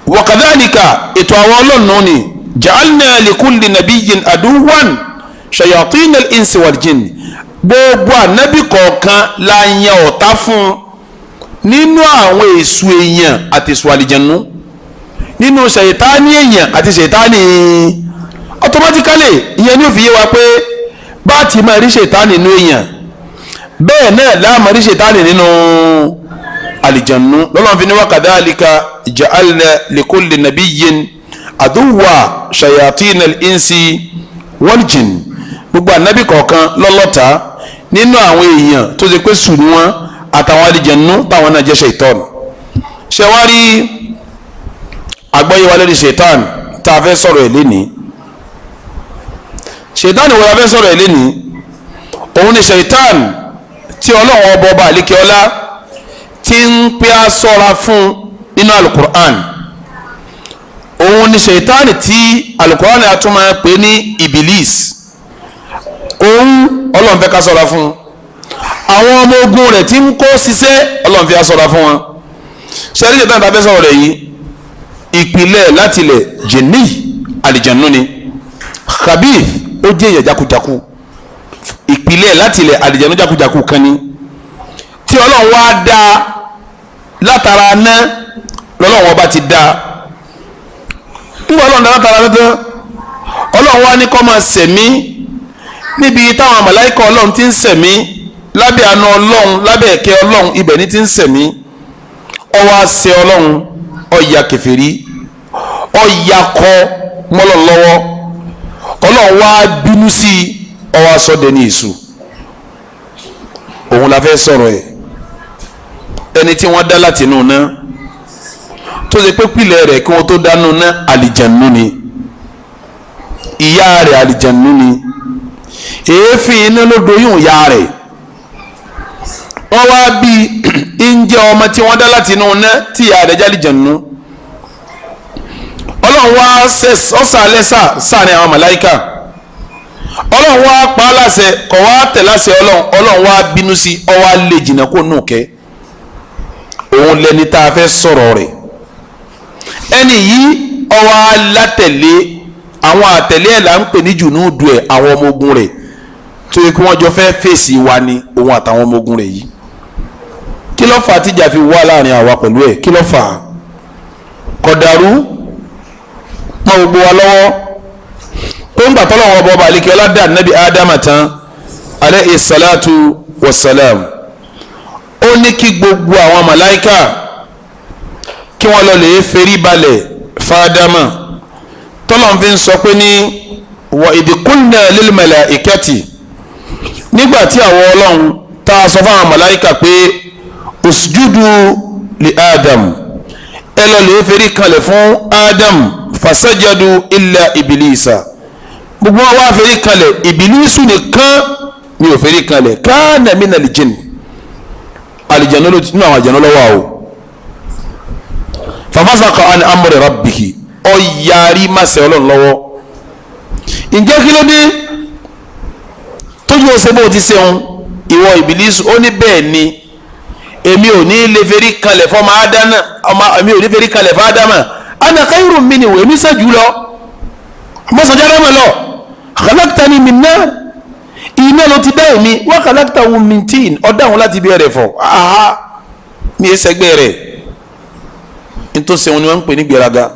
Wa kadhalika ètò àwọn ọlọ́run ni ja'alna likulli nabiyyin aduwwan shayatin al-insi wal-jinn. Gbogbo ànábì kọ̀ọ̀kan la yan ọ̀tá fún nínú àwọn èṣù èèyàn àti èṣù àlìjẹ̀nú, nínú ṣèyítánì èèyàn àti ṣèyítánì. Automatically ìyẹn ní ó fi yé wa pé bá a ti máa rí ṣèyítánì nínú èèyàn, bẹ́ẹ̀ náà la máa rí ṣèyítánì nínú àlìjẹ̀nú. Lọ́lọ́run fi ní wa kadhalika ja'alna likulli nabiyyin aduwwa shayatin al-insi wal-jinn. Gbogbo ànábì kọ̀ọ̀kan lọ́lọ́ta nínú àwọn èèyàn tó ṣe pé sùn wọn àtàwọn àlìjẹ̀nú táwọn náà jẹ́ ṣèitán. Ṣé wá rí àgbọ́yé wa lórí ṣèitán tá a fẹ́ sọ̀rọ̀ ẹ̀ lénìí? Ṣèitán wo la fẹ́ sọ̀rọ̀ ẹ̀ lénìí? Òun ni ṣèitán tí Ọlọ́run ọba ọba àlékè ọlá tí ń pẹ́ á sọ́ra fún nínú alukur'an. Òun ni ṣèitán tí alukur'an a tún máa pè ní Ibilis. Òun Ọlọ́run fẹ́ ká sọ́ra fún. Àwọn ọmọ ogun rẹ̀ tí ń kó ṣiṣẹ́, Ọlọ́run fi á sọ́ra fún wọn. Ṣẹ́rí ṣèitán tá a fẹ́ sọ̀rọ̀ rẹ̀ yìí, ìpìlẹ̀ látilẹ̀ jìnnì àlìjànú ni. Khabith, ó jẹ́ èèyàn jákujáku. Ìpìlẹ̀ látilẹ̀ àlìjànú jákujáku kan ni tí Ọlọ́run wá dá látara ná. Lọ́lọ́run ọba ti dá nígbà Ọlọ́run dá látara tán, Ọlọ́run wá ní kó máa sẹ̀mí níbi táwọn màláíkà Ọlọ́run ti ń sẹ̀mí, lábẹ́ àánú Ọlọ́run, lábẹ́ ẹ̀kẹ́ Ọlọ́run, ibẹ̀ ní ti ń sẹ̀mí. Ó wá ṣe Ọlọ́run, ó ya kèfèrí, ó ya kọ mọ́lọ̀ lọ́wọ́. Ọlọ́run wá bínú sí i, ó wá sọ dẹni èṣù. Òun la fẹ́ sọ̀rọ̀ ẹ̀. Ẹni tí wọ́n dá láti inú iná, tó ṣe pé pìlẹ̀ rẹ̀ kí wọ́n tó dánú iná àlìjànú ni, ìyá rẹ̀ àlìjànú ni, èéfín iná ló doyún ìyá rẹ̀. Wọ́n wá bí ń jẹ́ ọmọ tí wọ́n dá láti inú iná tí ìyá rẹ̀ jálìjànú. Ọlọ́run wá ọ̀sà lẹ́sà sáàrin àwọn màláíkà. Ọlọ́run wá pa á láṣẹ, kọ̀ wá tẹ̀ láṣẹ Ọlọ́run. Ọlọ́run wá bínú sí, ó wá lé jìnnà kó nù kẹ́. Òun lẹni tá a fẹ́ sọ̀rọ̀ rẹ̀. Ẹni yìí ó wá látẹ̀lé, àwọn àtẹ̀lé ẹ̀ là ń pè ní jùnúùdù ẹ̀, àwọn ọmọ ogun rẹ̀ tó yẹ kí wọ́n jọ fẹ́ fèsì wa ni òun àtàwọn ọmọ ogun rẹ̀ yìí. Kí ló fà á tíjà fi wá láàrin àwa pẹ̀lú ẹ̀? Kí ló fà á? Kọ̀dàrú mọ́ gbogbo wa lọ́wọ́ tó ń gbà tọ́lọ́wọ́ ọba ọba àlekè ọlá dá nàbí ádámà tán alayhi salatu wassalam. Ó ní kí gbogbo àwọn màláíkà kí wọ́n lọ lè ferí balẹ̀ fáádámà. Tọ́lọ́n fi ń sọ pé ní wa idh qulna lil malaikati, nígbà tí àwọn Ọlọ́run tá a sọ fáwọn màláíkà pé usjudu li Adam, ẹ lọ lè ferí kalẹ̀ fún Adam. Fasajadu illa Ibilisa, gbogbo wọn wá ferí kalẹ̀, Ìbílísù nìkan ni ò ferí kalẹ̀. Kana minal jinn, àlìjànú ló nínú àwọn àjànú lọ́wọ́ o. Fafasaqa an amri rabbihi, ó yarí má ṣe Ọlọ́run lọ́wọ́. Ǹjẹ́ kí ló dé tójú ọ̀sẹ̀ bó ti ṣeun ìwọ Ìbílísù? Ó ní bẹ́ẹ̀ ni, èmi ò ní lè ferí kalẹ̀ fún ọmọ Ádámà, èmi ò ní ferí kalẹ̀ fún Ádámà. Ana khayrun minhu, èmi sàn jù lọ, mọ́sànjá Ádámà lọ. Khalaqtani min nar, iná ló ti dá èmi, wa khalaqtahu min tin, ọ̀dá òun láti bí ẹrẹ̀ fọ̀. Aha, mi ẹ sẹgbẹ́ rẹ̀. Nítòsí òun ni wọ́n ń pè ní gbéraga,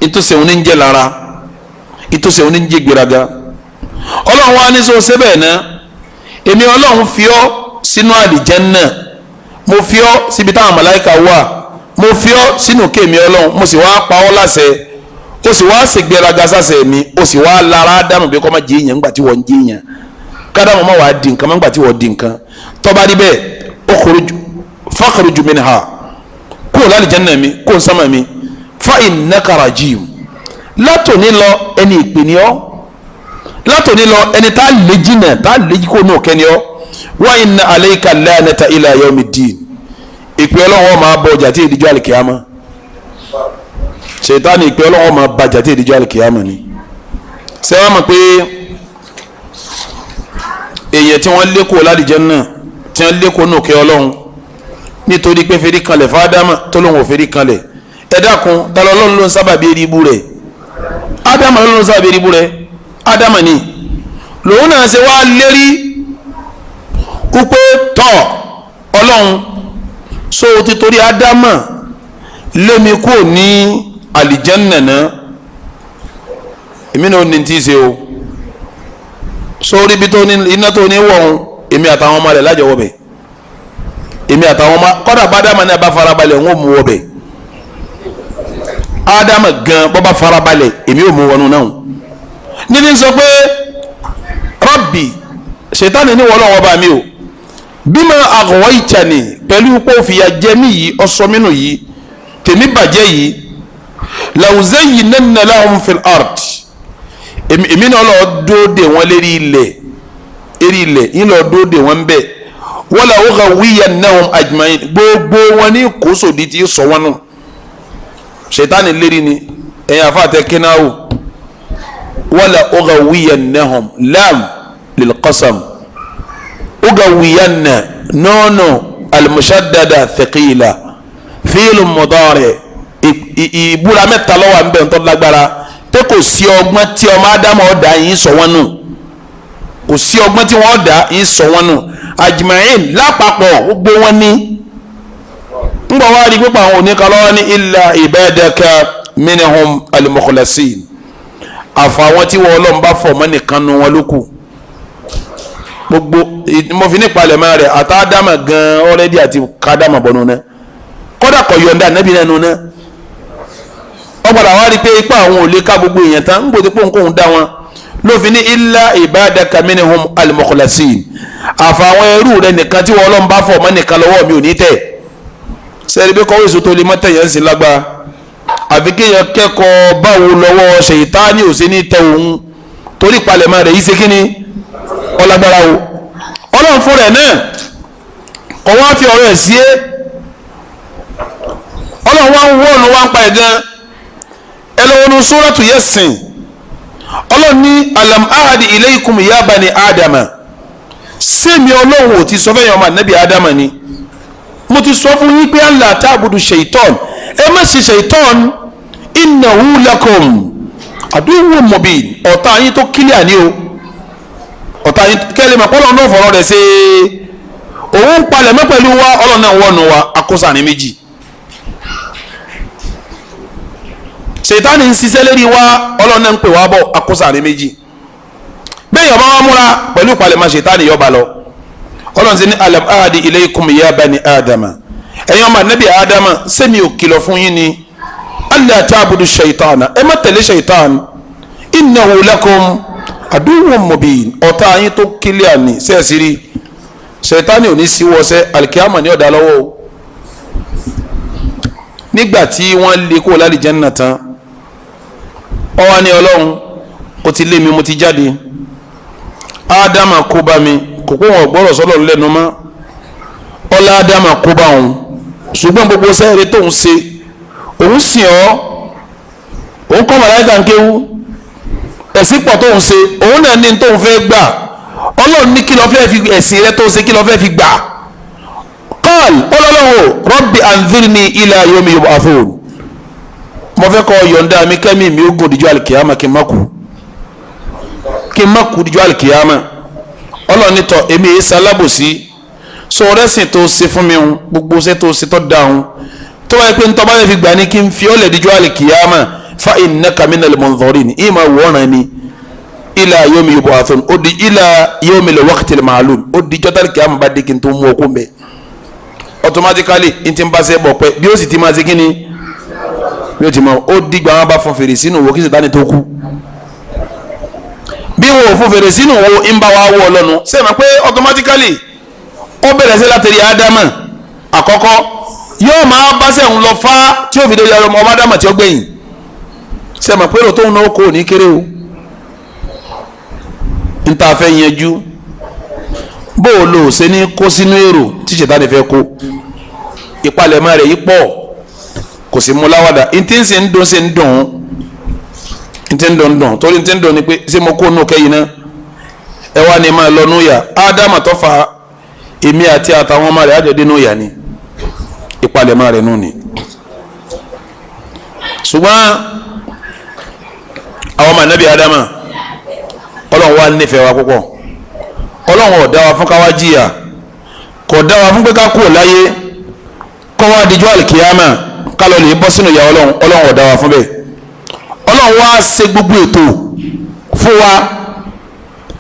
nítòsí òun ní ń jẹ́ lára, nítòsí òun ní ń jẹ́ gbéraga. Ọlọ́run wa ní sọ sẹ́bẹ̀ náà, èmi Ọlọ́run fi ọ́ sínú àlìjẹ́nnà, mo fi ọ́ síbi táwọn màláíkà wà, mo fi ọ́ sínú kéèmí Ọlọ́run, mo sì wá pa ọ́ láṣẹ, ó sì wá ṣègbéraga sáṣẹ mi, ó sì wá lára Ádámù bí kò má jẹ́ èèyàn ńgbà tí wọ́n ń jẹ́ èèyàn, kádámù má wàá di nǹkan má ńgbà tí wọ́n di nǹkan. Tó bá rí bẹ́ẹ̀, ukhruj fakhruj minha, kó o lálìjẹ́nnà mi, kó o sánmà mi, fa innaka rajim, látòní lọ ẹni ìpè ní ọ́, látòní lọ ẹni tá a lè jìnà, tá a lè kó nù kẹ́ni ọ́. Wa inna alayka lanata ila yawmiddin, ìpè Ọlọ́run máa bọ ọjà tí ìdíjọ́ àlìkìyàmá. Ṣètánì ìpè Ọlọ́run máa bàjà tí ìdíjọ́ àlìkìyàmá ni. Ṣé wàá mọ̀ pé èèyàn tí wọ́n lé kó lálìjánnà, tí wọ́n lé kó nù kẹ́ Ọlọ́run nítorí pé ferí kanlẹ̀ fáádámà tó lóun ò ferí kanlẹ̀, Ẹ dákun, ta lọ́lọ́run ló ń sábàbí eré ibú rẹ̀? Ádámà ló ń sábàbí eré ibú rẹ̀. Ádámà ni lòun náà ṣe wá lérí wípé tọ́ ọlọ́run, so ti torí Ádámà lémi kúrò ní àlìjẹ́nnà náà, èmi náà ní tí í ṣe o. Sórí ibi tó ní iná tó ní wọ̀hún, èmi àtàwọn ọmọ rẹ̀ lájọ wọbẹ̀, èmi àtàwọn ọmọ kọ́dà bá Ádámà náà bá farabalẹ̀ ń mú wọbẹ̀. Ádámà gan bọ́ bá farabalẹ̀ èmi ò mú wọnú náà. Níbi sọ pé Rabbi, ṣètánì ní wọ́n lọ́wọ́ bá mi o, bima aghwaytani, pẹ̀lú pé ó fìyà jẹ mí yìí, ọsọ mínú yìí, tèmi bàjẹ́ yìí, lawuzayyinanna lahum fil ard, èmi náà lọ dóde wọn lérí ilẹ̀, eré ilẹ̀ yín lọ dóde wọn bẹ́ẹ̀, wala ughwiyannahum ajma'in, gbogbo wọn ní kóso di ti sọ wọn nù. Ṣètánì lérí ni ẹ̀yin àfàtẹ kínáwó, wala ughwiyannahum lam lil qasam, ughwiyanna nọ́ọ̀nù al-mushaddada thaqila fíìlù mudari, ìbúra mẹ́ta lọ́wọ́ à ń bẹ̀ ń tọ́ lágbára pé kò sí ọgbọ́n tí ọmọ ádámù ọ̀dà yìí sọ wọ́n nù, kò sí ọgbọ́n tí wọ́n ọ̀dà yìí sọ wọ́n nù, ajma'in lápapọ̀ gbogbo wọn ní. Ń bọ̀ wá rí pípa àwọn oníkan lọ́wọ́ ní illa ibadaka minhum al-mukhlasin, àfàwọn tí wọ́n ọlọ́run bá fọ̀ mọ́ nìkan nu wọn ló kù. Gbogbo mo fi nípa lẹ̀mọ́ rẹ̀ àtàdámà gan-an ọ̀rẹ́dì àti kàdámà bọ̀nù náà, kódà kọ̀ yọ̀ǹda nẹ́bí náà nù náà. Wọ́n padà wá rí i pé ipa àwọn ò lè ká gbogbo èèyàn tán, ń gbòdì pòǹkóhùn dá wọn lófin ní illa ibadaka minhum al-mukhlasin, àfàwọn ẹrú rẹ nìkan tí wọ́n ọlọ́run bá fọ̀ mọ́ nìkan lọ́wọ́ mi ò ní tẹ̀. Sẹ́ni bí kọ́wé èso tó lè mọ́tẹ̀ yẹn ń sìn lágbára, àfi kéèyàn kẹ́kọ̀ọ́ báwo lọ́wọ́ ṣèyítánì ò sí ní tẹ òun, torí ìpalẹ̀mọ́ rẹ̀ yìí ṣe kí ni ọlágbára o. Ọlọ́run fún rẹ̀ náà kọ́ wá fi ọ̀rọ̀ ẹ̀ sí é, ọlọ́run wá ń wọ́ọ̀nù wá ń pa ẹ̀ gan. Ẹ lọ́wọ́ nu suratu Yasin, ọlọ́run ní alam ahadi ilaykum ya bani adama, sẹ́mi ọlọ́run ò ti sọ fẹ́yìn ọmọ ànábì adama ni, mo ti sọ fún yín pé alla ta'budu shaitan, ẹ má ṣe shaitan, innahu lakum aduwwun mubin, ọ̀tá yín tó kílíà ní o, ọ̀tá yín kẹ́lẹ́ mọ̀ pọ́lọ́ náà fọ̀rọ̀ rẹ̀ ṣe òun palẹ̀ mọ́ pẹ̀lú wa, ọlọ́run náà wọ̀nù wa akóso àní méjì. Ṣètánì ń ṣiṣẹ́ lérí wa, ọlọ́run náà ń pè wá bọ̀ akóso àní méjì. Bẹ́ẹ̀ yọba wa múra pẹ̀lú palẹ̀mọ́ ṣètánì yọba lọ. Ọlọ́run sì ní alam ahadi ilaykum ya bani adama, ẹ̀yin ọmọ anabi adama, sẹ́mi ò kìlọ̀ fún yín ni, alla ta'budu ṣaitana, ẹ má tẹ̀lé ṣaitan, innahu lakum aduwwun mubin, ọ̀tá yín tó kílíà ní sẹ́ẹ̀sìrì. Ṣètánì ò ní síwọ́sẹ́, alikiyama ní ọ̀dà lọ́wọ́ o. Nígbà tí wọ́n lé kó lálìjánnà tán, ó wá ní ọlọ́run ó ti lé mi, mo ti jáde, ádámà kó bá mi, kò kó wọn gbọ́rọ̀ sọ́lọ̀ lẹ́nu mọ́, ọlá ádámà kó bá òun, ṣùgbọ́n gbogbo sẹ́ẹ̀rẹ́ tóun ṣe, òun sìn ọ́, òun kọ́ màláíkà ń kéwú, ẹ̀sìn pọ̀ tóun ṣe, òun náà ní tóun fẹ́ gbà. Ọlọ́run ní kí ló fẹ́ fi ẹ̀sìn rẹ tó ṣe, kí ló fẹ́ fi gbà. Qal, ọlọ́run rabbi anzirni ila yawmi yub'athun, mo fẹ́ kọ́ yọ̀ǹda mi kẹ́mi mi ó gùn díjọ́ alikiyama, kí n má kú, kí n má kú díjọ́ alikiyama. Ọlọ́run ní tọ́ èmi èyí sálábòsí, sọ rẹ́sìn tó ṣe fún mi ń, gbogbo ṣẹ́ tó ṣe tó da ń, tó wáyé pé ntọ́ bá fẹ́ fi gbà ní kí n fi ọ́lẹ̀ díjọ́ alikiyama, fa innaka minal munzirin, ìmọ̀ wọ́ọ̀ràn ni ila yomi yub'athun, ó di ila yomi le waqtil ma'lum, ó di jọ́tàlì kìámù bá dé kí n tó mú okun bẹ́ẹ̀. Automatically n ti bá ṣe bọ̀ pẹ́ bí ó sì ti máa ṣe kí ni bí ó ti máa, ó di gbà wọn bá fọn fèrè sínú wo kí Sàtánì tó kú. Bí wọn ò fọn fèrè sínú wo ń bá wa wọ ọlọ́nu ṣé ma pé automatically ó bẹ̀rẹ̀ sí látẹ̀rí ádámà àkọ́kọ́, yóò máa bá sẹ́hun lọ fá tí ó fi dé ọmọ ádámà tí ó gbẹ̀yìn. Ṣé ma pé èrò tóun náà kò ní kéré o, nta fẹ́ yanjú bó o lò ṣe ní kó sínú èrò tí Sàtánì fẹ́ kó, ìpalẹ̀mọ́ rẹ̀ yìí pọ̀, kò sì mú láwàdà, ntí ń sì ń dùn sí ń dùn, ntí ń dùn dùn, torí ntí ń dùn ni pé ṣé mo kó nù kẹ́yìn náà, ẹ wá ní máa lọ nù yà ádámà tó fa èmi àti àtàwọn ọmọ rẹ̀ àjọdé nù yà ni, ìpalẹ̀mọ́ rẹ̀ nù ni. Ṣùgbọ́n àwọn ọmọ anabi Adama, Ọlọ́run wa nífẹ̀ẹ́ wa púpọ̀. Ọlọ́run ò dá wa fún káwá jìyà, kò dá wa fún pé ká kúrò láyé kọ́ wá dijọ́ àlìkìyàmà ká lọ lè bọ́ sínú ìyà Ọlọ́run. Ọlọ́run ò dá wa fún bẹ́ẹ̀. Ọlọ́run wa ṣe gbogbo ètò fún wa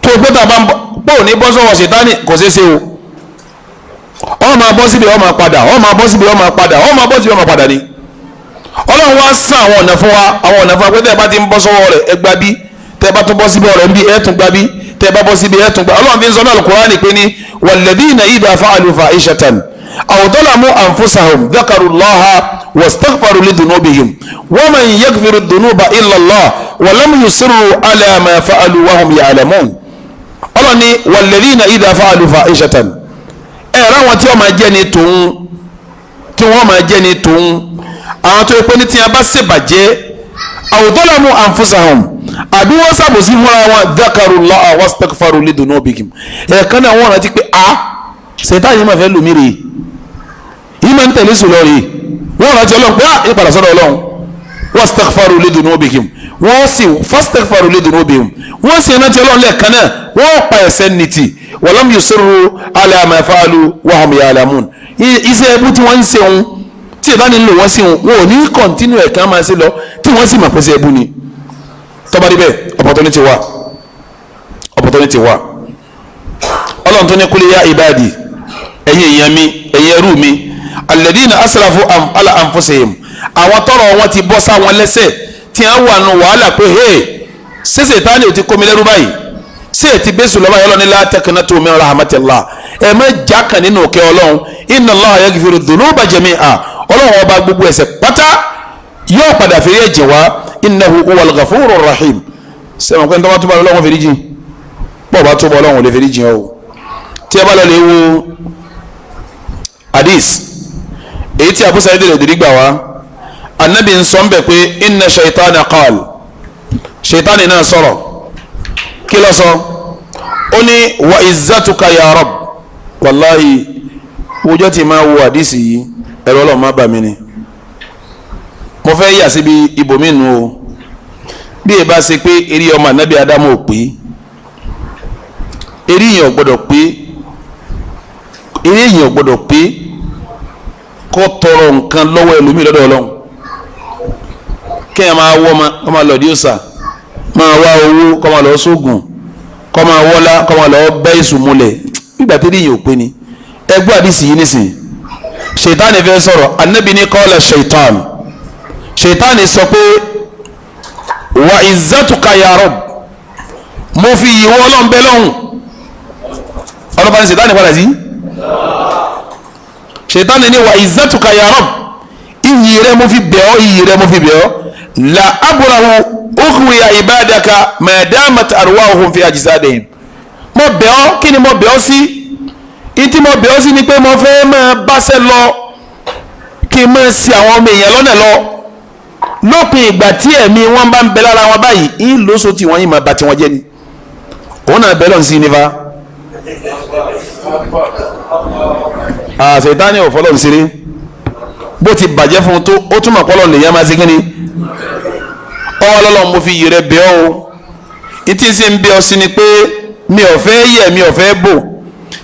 tó o pé tá a bá ń bọ̀ ní bọ́ sọ́wọ́ ṣètánì kò ṣeé ṣe o. Ó máa bọ́ síbi ó máa padà, ó máa bọ́ síbi ó máa padà, ó máa bọ́ síbi ó máa padà ni. Ọlọ́run wá sàn àwọn ọ̀nà fún wa, àwọn ọ̀nà fún wa pé tẹ́ ẹ bá ti ń bọ́ sọ́wọ́ rẹ̀ ẹ gbà bí, tẹ́ ẹ bá tún bọ́ síbi ọ̀rẹ́ ń bí ẹ tún gbà bí, tẹ́ ẹ bá bọ́ síbi ẹ tún gbà. Ọlọ́run fi ń sọ ní Al-Qur'ani pé ní walladhina idha fa'alu fahishatan aw zalamu anfusahum dhakarullaha wastaghfaru lidhunubihim wa man yaghfiru dhunuba illa Allah wa lam yusirru ala ma fa'alu wa hum ya'lamun. Ọlọ́run ní walladhina idha fa'alu fahishatan, ẹ̀ ráwọn tí wọ́n máa jẹ́ ni tòun, tí wọ́n máa jẹ́ ni tòun, àwọn tó yẹ pé ní tí a bá ṣèbàjẹ́ àwùjọ́lámù ànfúsàhùn àbí wọ́n ṣàbòsí fúnra wọn dhakarullaha wastaghfaru lidunubihim, ẹ̀ẹ̀kan náà wọ́n rántí pé a ṣètá yìí máa fẹ́ lù mí rèé, yìí máa ń tẹ̀lé sùn lọ rèé, wọ́n rántí Ọlọ́run pé a ìpadà sọ́dọ̀ Ọlọ́run, wastaghfaru lidunubihim, wọ́n sì fastaghfaru lidunubihim, wọ́n sì rántí Ọlọ́run lẹ́ẹ̀kan náà wọ́n pa ẹ̀ṣẹ̀ nìtì walam yusirru ala ma fa'alu wa hum ya'lamun. Iṣẹ́ ẹbú tí wọ́n ń ṣe òun tí ìbá ní lò wọ́n sí wọn ò ní kọ̀ntínú ẹ̀ kí wọ́n máa ṣe lọ tí wọ́n sì máa pèsè ẹbú ni. Tó bá rí bẹ́ẹ̀ opportunity wà, opportunity wà. Ọlọ́run tó ní kul ya ibadi, ẹ̀yin èèyàn mi, ẹ̀yin ẹrú mi, alladhina asrafu ala anfusihim, àwọn tọrọ wọn ti bọ́ sáwọn lẹ́sẹ̀ tí wọ́n wà nù wàhálà pé hey, ṣé Sàtánì ò ti kó mi lẹ́rú báyìí, ṣé ètí bẹ́sù lọ́wọ́ yọlọ́ ní la taqnatu min rahmatillah, ẹ má jákàn nínú òkè Ọlọ́run, inna Allaha yaghfiru dhunuba jami'a, Ọlọ́run ọba gbogbo ẹ̀ṣẹ̀ pátá yóò padà fèrè ẹ̀jẹ̀ wá, innahu huwal ghafurur rahim. Sẹ́wọ̀n pé ntọ́ba tó bá Ọlọ́run fèrè jìn, bọ́ọ̀ bá tó bá Ọlọ́run lè fèrè jìn o. Tí ẹ bá lọ lè wo hadith èyí tí Abu Sa'id al-Khudri gbà wá, anabi ń sọ ń bẹ̀ pé inna shaytana qal, shaytani náà sọ̀rọ̀, kí ló sọ? Ó ní wa izzatuka ya Rabb. Wàláhì wọ́jọ́ tí máa wo hadith yìí ẹ̀rọ Ọlọ́run má bà mí ni. Mo fẹ́ yà síbi ibòmí nu o, bí ẹ bá ṣe pé eré ọmọ anabi Adamu ò pé, eré yẹn ò gbọdọ̀ pé, eré yẹn ò gbọdọ̀ pé kó tọrọ nǹkan lọ́wọ́ ẹlòmíì lọ́dọ̀ Ọlọ́run. Kí ẹ máa wọ́ ọmọ kọ́ máa lọ dí òòsà, máa wá owó kọ́ máa lọ sóògùn, kọ́ máa wọ́lá kọ́ máa lọ bẹ́ ìsùn múlẹ̀, nígbà tí eré yẹn ò pé ni. Ẹgbẹ́ àdìsí yìí nísìnyí, ṣètánì fẹ́ sọ̀rọ̀, anabi ní qala ṣètánì, ṣètánì sọ pé wa izzatuka ya Rabb, mo fi ìwọ Ọlọ́run bẹ lọ́hùn. Ọlọ́pàá ní ṣètánì padà sí. Ṣètánì ní wa izzatuka ya Rabb, iyì rẹ mo fi bẹ̀ ọ́, iyì rẹ mo fi bẹ̀ ọ́, la abrahu ughwiya ibadaka ma damat arwahuhum fi ajsadihim. Mo bẹ̀ ọ́, kí ni mo bẹ̀ ọ́ sí? Ìtí mo bẹ̀ ọ́ sí ni pé mo fẹ́ máa báṣẹ́ lọ, kí n máa ṣì àwọn ọmọ èèyàn lọ́nà lọ, lópin ìgbà tí ẹ̀mí wọn bá ń bẹ lára wọn báyìí, ń lóso tí wọ́n yìí máa bà tí wọ́n jẹ́ ni. Òun náà bẹ́ẹ̀ lọ́n sí nífa. Àṣetánì ò fọlọ́n ṣeré, bó ti bàjẹ́ fún un tó, ó túmọ̀ pọ́lọ́n lè yá máa ṣe kí ni. Ọwọ́ lọ́lọ́ mo fi yìí rẹ bẹ́ ọ́ o, ìtí sì ń bẹ́ ọ sí ni pé mi ò fẹ́ yẹ̀, mi ò fẹ́ bò,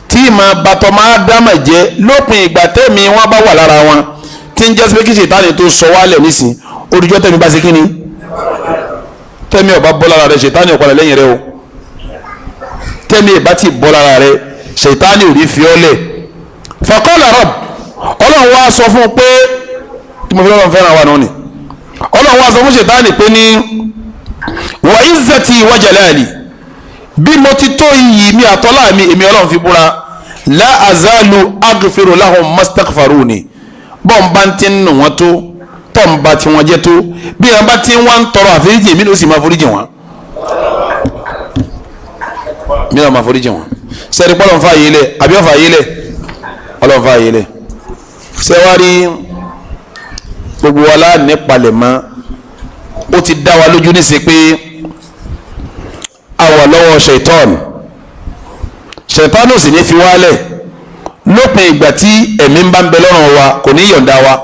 tí ìmọ̀ bàtọ̀ máa dámà jẹ́ lópin ìgbà tẹ́mi wọn bá wà lára wọn, tí ń jẹ́ sí pé kí ṣètánì tó sọ wálẹ̀ nísìn, olùjọ́ tẹ́mi bá ṣe kí ni, tẹ́mi ò bá bọ́ lára rẹ ṣètánì ò padà lẹ́yìn rẹ o, tẹ́mi ìbá ti bọ́ lára rẹ ṣètánì ò ní fi ọ́ lẹ̀. Faqala Rabb, Ọlọ́run wá sọ fún un pé tí mo fi lọ́run fẹ́ràn wa nù ni, Ọlọ́run wá sọ fún ṣètánì pé ní wa izzati wa jalali, bí mo ti tó iyì mi àtọ́lá mi, èmi Ọlọ́run fi búra, la azalu aghfiru lahum mastaghfaruni, bọ́n bá ti ń nù wọ́n tó, tọ́ ń ba tí wọ́n jẹ́ tó, bí wọ́n bá ti ń wá ń tọrọ àforíjì, èmi ló sì máa foríjì wọn, mi náà máa foríjì wọn. Sẹ́ni pọ́lọ́n fà yé lẹ̀ àbí ọ̀fà yé lẹ̀? Ọlọ́run fà yé lẹ̀. Sẹ́wárí gbogbo wa la ní palẹ̀mọ́, ó ti dá wa lójú níṣẹ́ pé a wà lọ́wọ́ ṣètọ́n, ṣètọ́n ò sì ní fi wálẹ̀ lópin ìgbà tí ẹ̀mí ń bá ń bẹ lọ́rùn wa, kò ní yọ̀ǹda wa.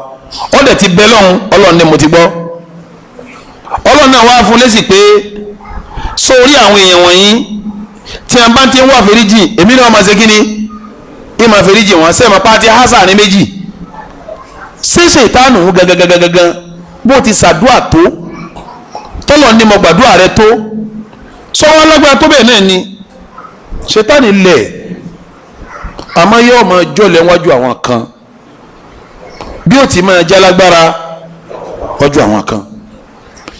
Ó dẹ̀ ti bẹ lọ́hùn, Ọlọ́run ní mo ti gbọ́. náà wá fún lésì pé sórí àwọn èèyàn wọ̀nyí tí a bá ti ń wá fèrèjì èmi náà máa ṣe kí ni ìmọ̀ fèrèjì wọn sẹ́ẹ̀ máa pàtí hasan ní méjì. Ṣé ṣètánù gangan bó ti ṣàdúà tó tọ́lọ̀ ní mo gbàdúrà rẹ tó sọ́wọ́n alágbára tó bẹ́ẹ̀ náà ni ṣètánì lẹ̀ àmọ́ yóò máa jọlẹ̀ wájú àwọn kan bí ó ti máa jálágbára wájú àwọn kan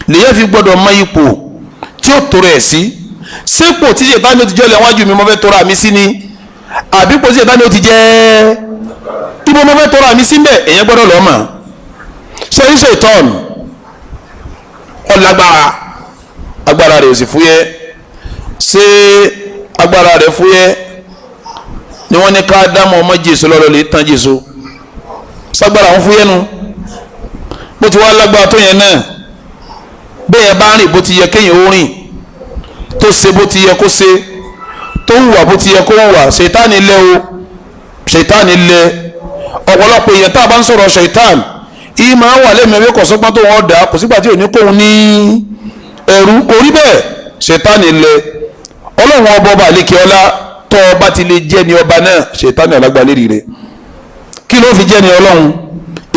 lèyẹ́ fi gbọ́dọ̀ mọ ipò tí ó tọrọ ẹ̀ sí. Sípò tí ṣètánì ó ti jọlẹ̀ wájú mi mo fẹ́ tọrọ àmì sí ni àbí pò tí ṣètánì ó ti jẹ́ ibo mo fẹ́ tọrọ àmì sí mbẹ́ èyàn gbọ́dọ̀ lọ́ọ́ mọ̀. Ṣé ń ṣètọ́nù ọlágbára agbára rẹ̀ ò sì fúyẹ́. Ṣé agbára rẹ̀ fúyẹ́ ni wọ́n ní ká dámọ̀ ọmọ Jésù lọ́lọ́ lè tán Jésù ságbára àwọn fúyẹ́ nu bó ti wá lágbára tó yẹn náà bẹ́ẹ̀ bá rìn bó ti yẹ kéèyàn ó rìn tó ṣe bó ti yẹ kó ṣe tó hùwà bó ti yẹ kó hùwà ṣètánì lẹ o ṣètánì lẹ. Ọ̀pọ̀lọpọ̀ èèyàn tá a bá ń sọ̀rọ̀ ṣètánì ìyí máa ń wà lẹ́mìí ẹ̀mí kọ̀sọ́gbọ́n tó wọ́n dà kò sígbà tí ò ní kóhun ní ẹ̀rú kò rí bẹ́ẹ̀ ṣètánì lẹ. Ọlọ́run ọba ọba àlekè ọlá tó ọba ti lè jẹ́ ni ọba náà ṣètánì alágbá lérí rẹ̀. Kí ló fi jẹ́ ni ọlọ́run?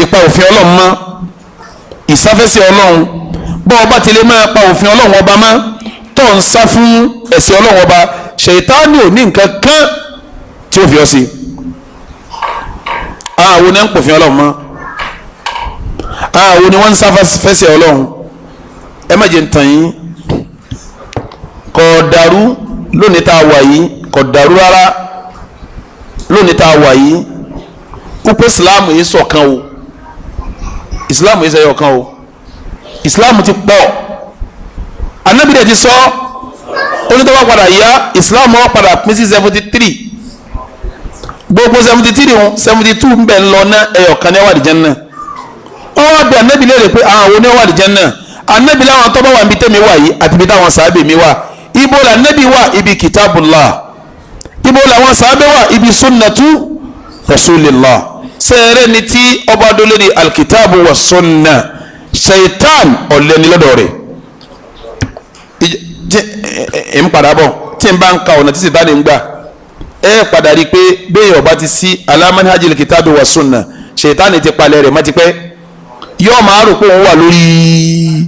Ìpa òfin ọlọ́run mọ́, ìsáfẹ́sẹ̀ ọlọ́run. Bọ́ ọba ti lè máa pa òfin ọlọ́run ọba mọ́ tó ń sá fún ẹ̀sìn ọlọ́run ọba ṣètánì ò ní nǹkan kan tí ó fi ọ sí. Àwọn ni ń pòfin ọlọ́run mọ́, àwọn ni wọ́n ń sáfẹ́sẹ̀ ọlọ́run. Ẹ má jẹ́ ń tàn yín, kò dàrú lónìí tá a wà yìí, kò dàrú rárá lónìí tá a wà yìí. Wípé ìsìláàmù yìí ṣọ̀kan o, ìsìláàmù yìí ṣọ̀kan o, ìsìláàmù ti pọ̀. Ànábì dẹ̀ ti sọ onítọ́wọ́ padà yá ìsìláàmù wọn padà pín sí 73. Gbogbo 73 72 ń bẹ̀ ń lọ ná ẹ̀yọ̀kan ní wà ní Jánnà. Wọ́n wá bí Ànábì léèrè pé àwọn oní wà ní Jánnà. Ànábì láwọn tó bá wà níbi tẹ́mi wà yìí àti ibi táwọn sàábè mi wà. Ibo la Ànábì wà? Ibi kitabullah. Ibo làwọn sàábè wà? Ibi sunnatu rasulillah. Sẹ́ẹ̀rẹ́ ni tí ọba dólé ní alkitabu wa sunna ṣaitan ọ̀lẹ́ni lọ́dọ̀ rẹ̀. Ń padà bọ̀ tí n bá ń ka ọ̀nà tí Sátánì ń gbà ẹ padà rí i pé bẹ́ẹ̀ ọba ti sí ala manhajil kitabi wa sunna ṣaitan ti palẹ̀ rẹ̀ mọ́ ti pẹ́. Yóò máa rò pé òun wà lórí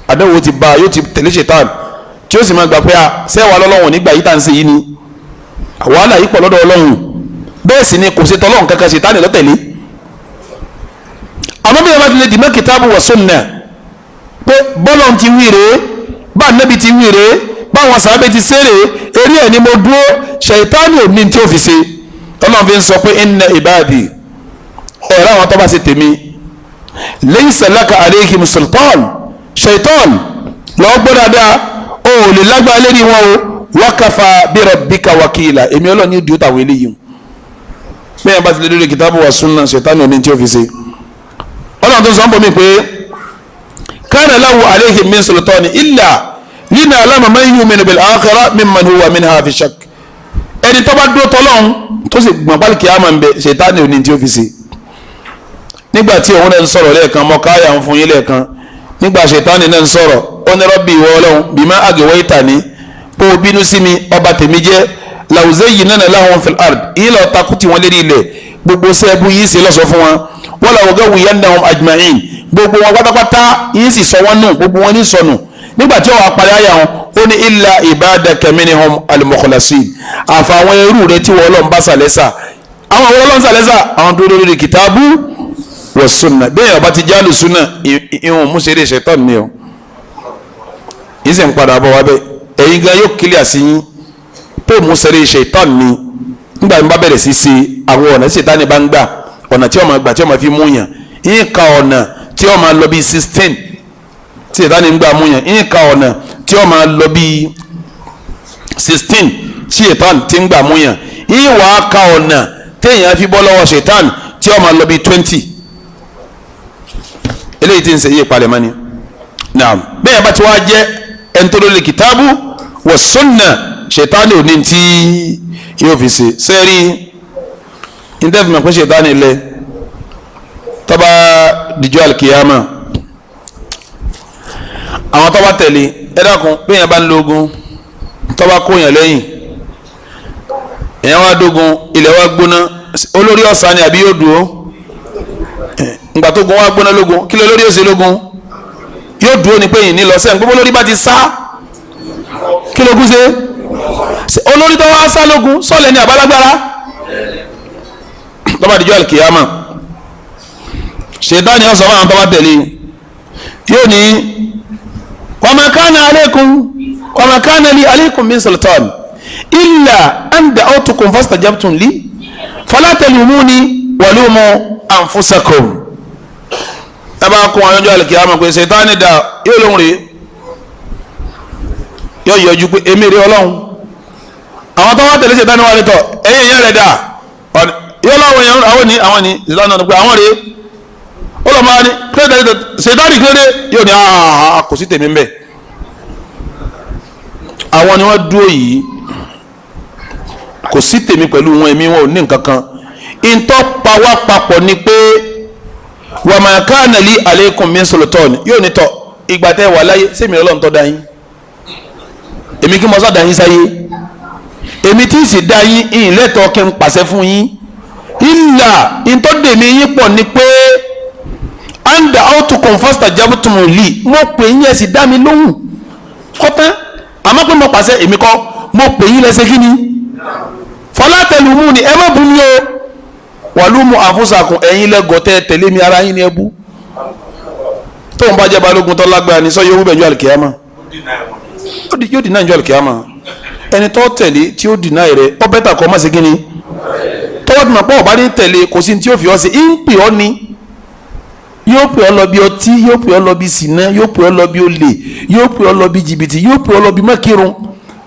àdéhùn ti ba yóò ti tẹ̀lé ṣaitan tí ó sì máa gbà pé a sẹ́wàá lọ́lọ́run nígbà yìí tá à ń ṣe yìí ni wàhálà yìí pọ̀ lọ́dọ̀ ọlọ́run. Bẹ́ẹ̀ sì ni kò ṣe tọ́lọ́run kankan ṣaitan lọ́tẹ̀lé. Àmọ́ bí wọ́n bá ti lè dìmọ́ kitabu wa sunna pé bọ́lọ̀ ti wí rèé, bá nẹ́bi ti wí rèé, báwọn sàábẹ́ ti ṣe rèé, eré ẹ̀ ni mo dúró, ṣètánì ò ní tí ó fi ṣe. Ọlọ́run fi ń sọ pé inna ibadi, ẹ̀rọ àwọn tó bá ṣe tèmi, laysa laka alayhim sultan, ṣètán lọ́ọ́ gbọ́ dáadáa, o ò lè lágbára lérí wọn o, wa kafa bi rabbika wakila, èmi Ọlọ́run ní ìdúró tàwọn eléyìí. Bẹ́ẹ̀ bá ti lè dúró kitabu wa sunna, ṣètánì ò ní tí ó fi ṣe. Ọlọ́run tó sọ ń bọ̀ mí pé kana lahu alayhim min sultani illa lina'lama man yu'minu bil akhirah mimman huwa minha fi shakk. Ẹni tó bá dúró tọ́lọ́hún tó sì gbọ̀n pálíkì àmà ń bẹ, ṣètánì ò ní tí ó fi ṣe. Nígbà tí òun náà ń sọ̀rọ̀ lẹ́ẹ̀kan, mọ káyà ń fún yín lẹ́ẹ̀kan. Nígbà ṣètánì náà ń sọ̀rọ̀, ó ní Rabbi ìwọ Ọlọ́run bima aghwaytani, kó o bínú sí mi ọba tèmi jẹ́, la uzayyinanna lahum fil ard, yìí lọ takú tí wọ́n lérí ilẹ̀, gbogbo sẹ́ẹ̀bù yìí ṣe lọ́sọ̀ fún wọn, wala ughwiyannahum ajma'in, gbogbo wọn pátápátá yìí sì sọ wọn nù, gbogbo wọn ní sọnù. Nígbà tí ó wà parí àyà wọn, ó ní illa ibadaka minhum al-mukhlasin, àfàwọn ẹrú rẹ tí wọ́n Ọlọ́run bá sàlẹ́sà. Àwọn àwọn Ọlọ́run sàlẹ́sà àwọn dúró lórí kìtàbù wa sunna. Bẹ́ẹ̀ ọba ti jálù sunna ìhun múṣeré ṣẹ̀tọ́n ni o, yìí sì ń padà bọ̀ wá bẹ́ẹ̀. Ẹ̀yin gan yóò kílíà sí yín pé múṣeré ṣẹ̀tọ́n ni. Nígbà tí wọ́n bá bẹ̀rẹ̀ sí ṣe àwọn ọ̀nà tí ṣètánì bá ń gbà, ọ̀nà tí ó máa gbà tí ó máa fi mú yàn, yín ka ọ̀nà tí ó máa lọ bí 16 tí ṣètánì ń gbà mú yàn, yín ka ọ̀nà tí ó máa lọ bí 16 tí ṣètánì ti ń gbà mú yàn, yín wàá ka ọ̀nà téèyàn fi bọ́ lọ́wọ́ ṣètánì tí ó máa lọ bí 20. Eléyìí tí ń ṣe yí palẹ̀mọ́ ni. Naam, bẹ́ẹ̀ bá ti wá jẹ́ ẹni tó lórí kìtàbù wa sunna, ṣètánì ò ní tí yóò fi ṣe. Sẹ́ẹ̀rí ndẹ́fìmọ̀ pé ṣètánì lẹ tọ́ba dijọ́ alikiyama, Àwọn tó bá tẹ̀lé ẹ dákun, bí èèyàn bá ń lo ogun tó bá kó yàn lẹ́yìn, èèyàn wá dógun, ilẹ̀ wá gbóná, olórí ọ̀sán ni àbí yóò dúró? Ìgbà tó gun wá gbóná lógun, kí ló lórí òsè lógun? Yóò dúró ni pé yìí ní lọ sẹ́yìn. Gbogbo lórí bá ti sá, kí lógun ṣe? Olórí tó wá sá lógun sọ̀lẹ̀ ní àbálágbára. Tó bá dijọ́ àlùkìyámà, ṣètánì ọ̀sán àwọn tó bá tẹ̀lé yóò ní wa ma kana alaykum wa ma kana li alaykum min sultan illa an da'awtukum fastajabtum li fala talumuni walumu anfusakum. Ẹ bá kún àwọn ọjọ́ àlùkìyámà pé ṣètánì dà, yóò lóhùn rèé, yóò yọjú pé èmi rèé ọlọ́run. Àwọn tó wá tẹ̀lé ṣètánì wà lẹ́tọ̀ ẹ̀yìn ìyẹn rẹ̀ dà, yóò láwọn èèyàn àwọn ní àwọn ní ṣètánì náà pé àwọn rèé. Ó lọ máa ní kílódé ṣètánì kílódé, yóò ní kò sí tèmi ń bẹ̀. Àwọn ni wọ́n dúró yìí, kò sí tèmi pẹ̀lú wọn, èmi wọn ò ní nǹkan kan. Ìtọ́ pa wá papọ̀ ni pé wa ma kana li alaykum min sultan. Yóò ní tọ̀ ìgbà tẹ́ wà láyé sẹ́mi ọlọ́run tó dá yín, èmi kí mo sọ dá yín sáyé, èmi tí ì sì dá yín ìyìn lẹ́tọ̀ọ́ kí n pàṣẹ fún yín. Ìlà ìtọ́dẹ̀mí yín pọ̀ ni pé anda autukum fastajabtum li, mo pè yín ẹ sì dá mi lóhùn kọ́tán. Àmọ́ pé mo pàṣẹ èmi kọ́, mo pè yín lẹ́sẹ̀ kí ni fala talumuni, ẹ má bú mi o, walumu anfusakum, ẹ̀yin lẹ́gọ̀ọ́ tẹ́ tẹ̀lé mi, ara yín ni ẹ bú. Tóun bá jẹ́ balógun tó lágbára ní sọ yóò wú bẹ̀jú àlùkìyámà, yóò dì náà ju àlùkìyámà. Ẹni tó tẹ̀lé tí ó dì náà rẹ̀ ọ bẹ́tà kọ́ má ṣe kí ni tọ́wọ́ tí mo pọ̀ ọ̀bá ní tẹ̀lé, kò sí tí ó fi ọ́ ṣe, ń pè ọ́ ni, yóò pè ọ́ lọ bí ọtí, yóò pè ọ́ lọ bí ṣìnà, yóò pè ọ́ lọ bí olè, yóò pè ọ́ lọ bí jìbìtì, yóò pè ọ́ lọ bí mọ́kírun.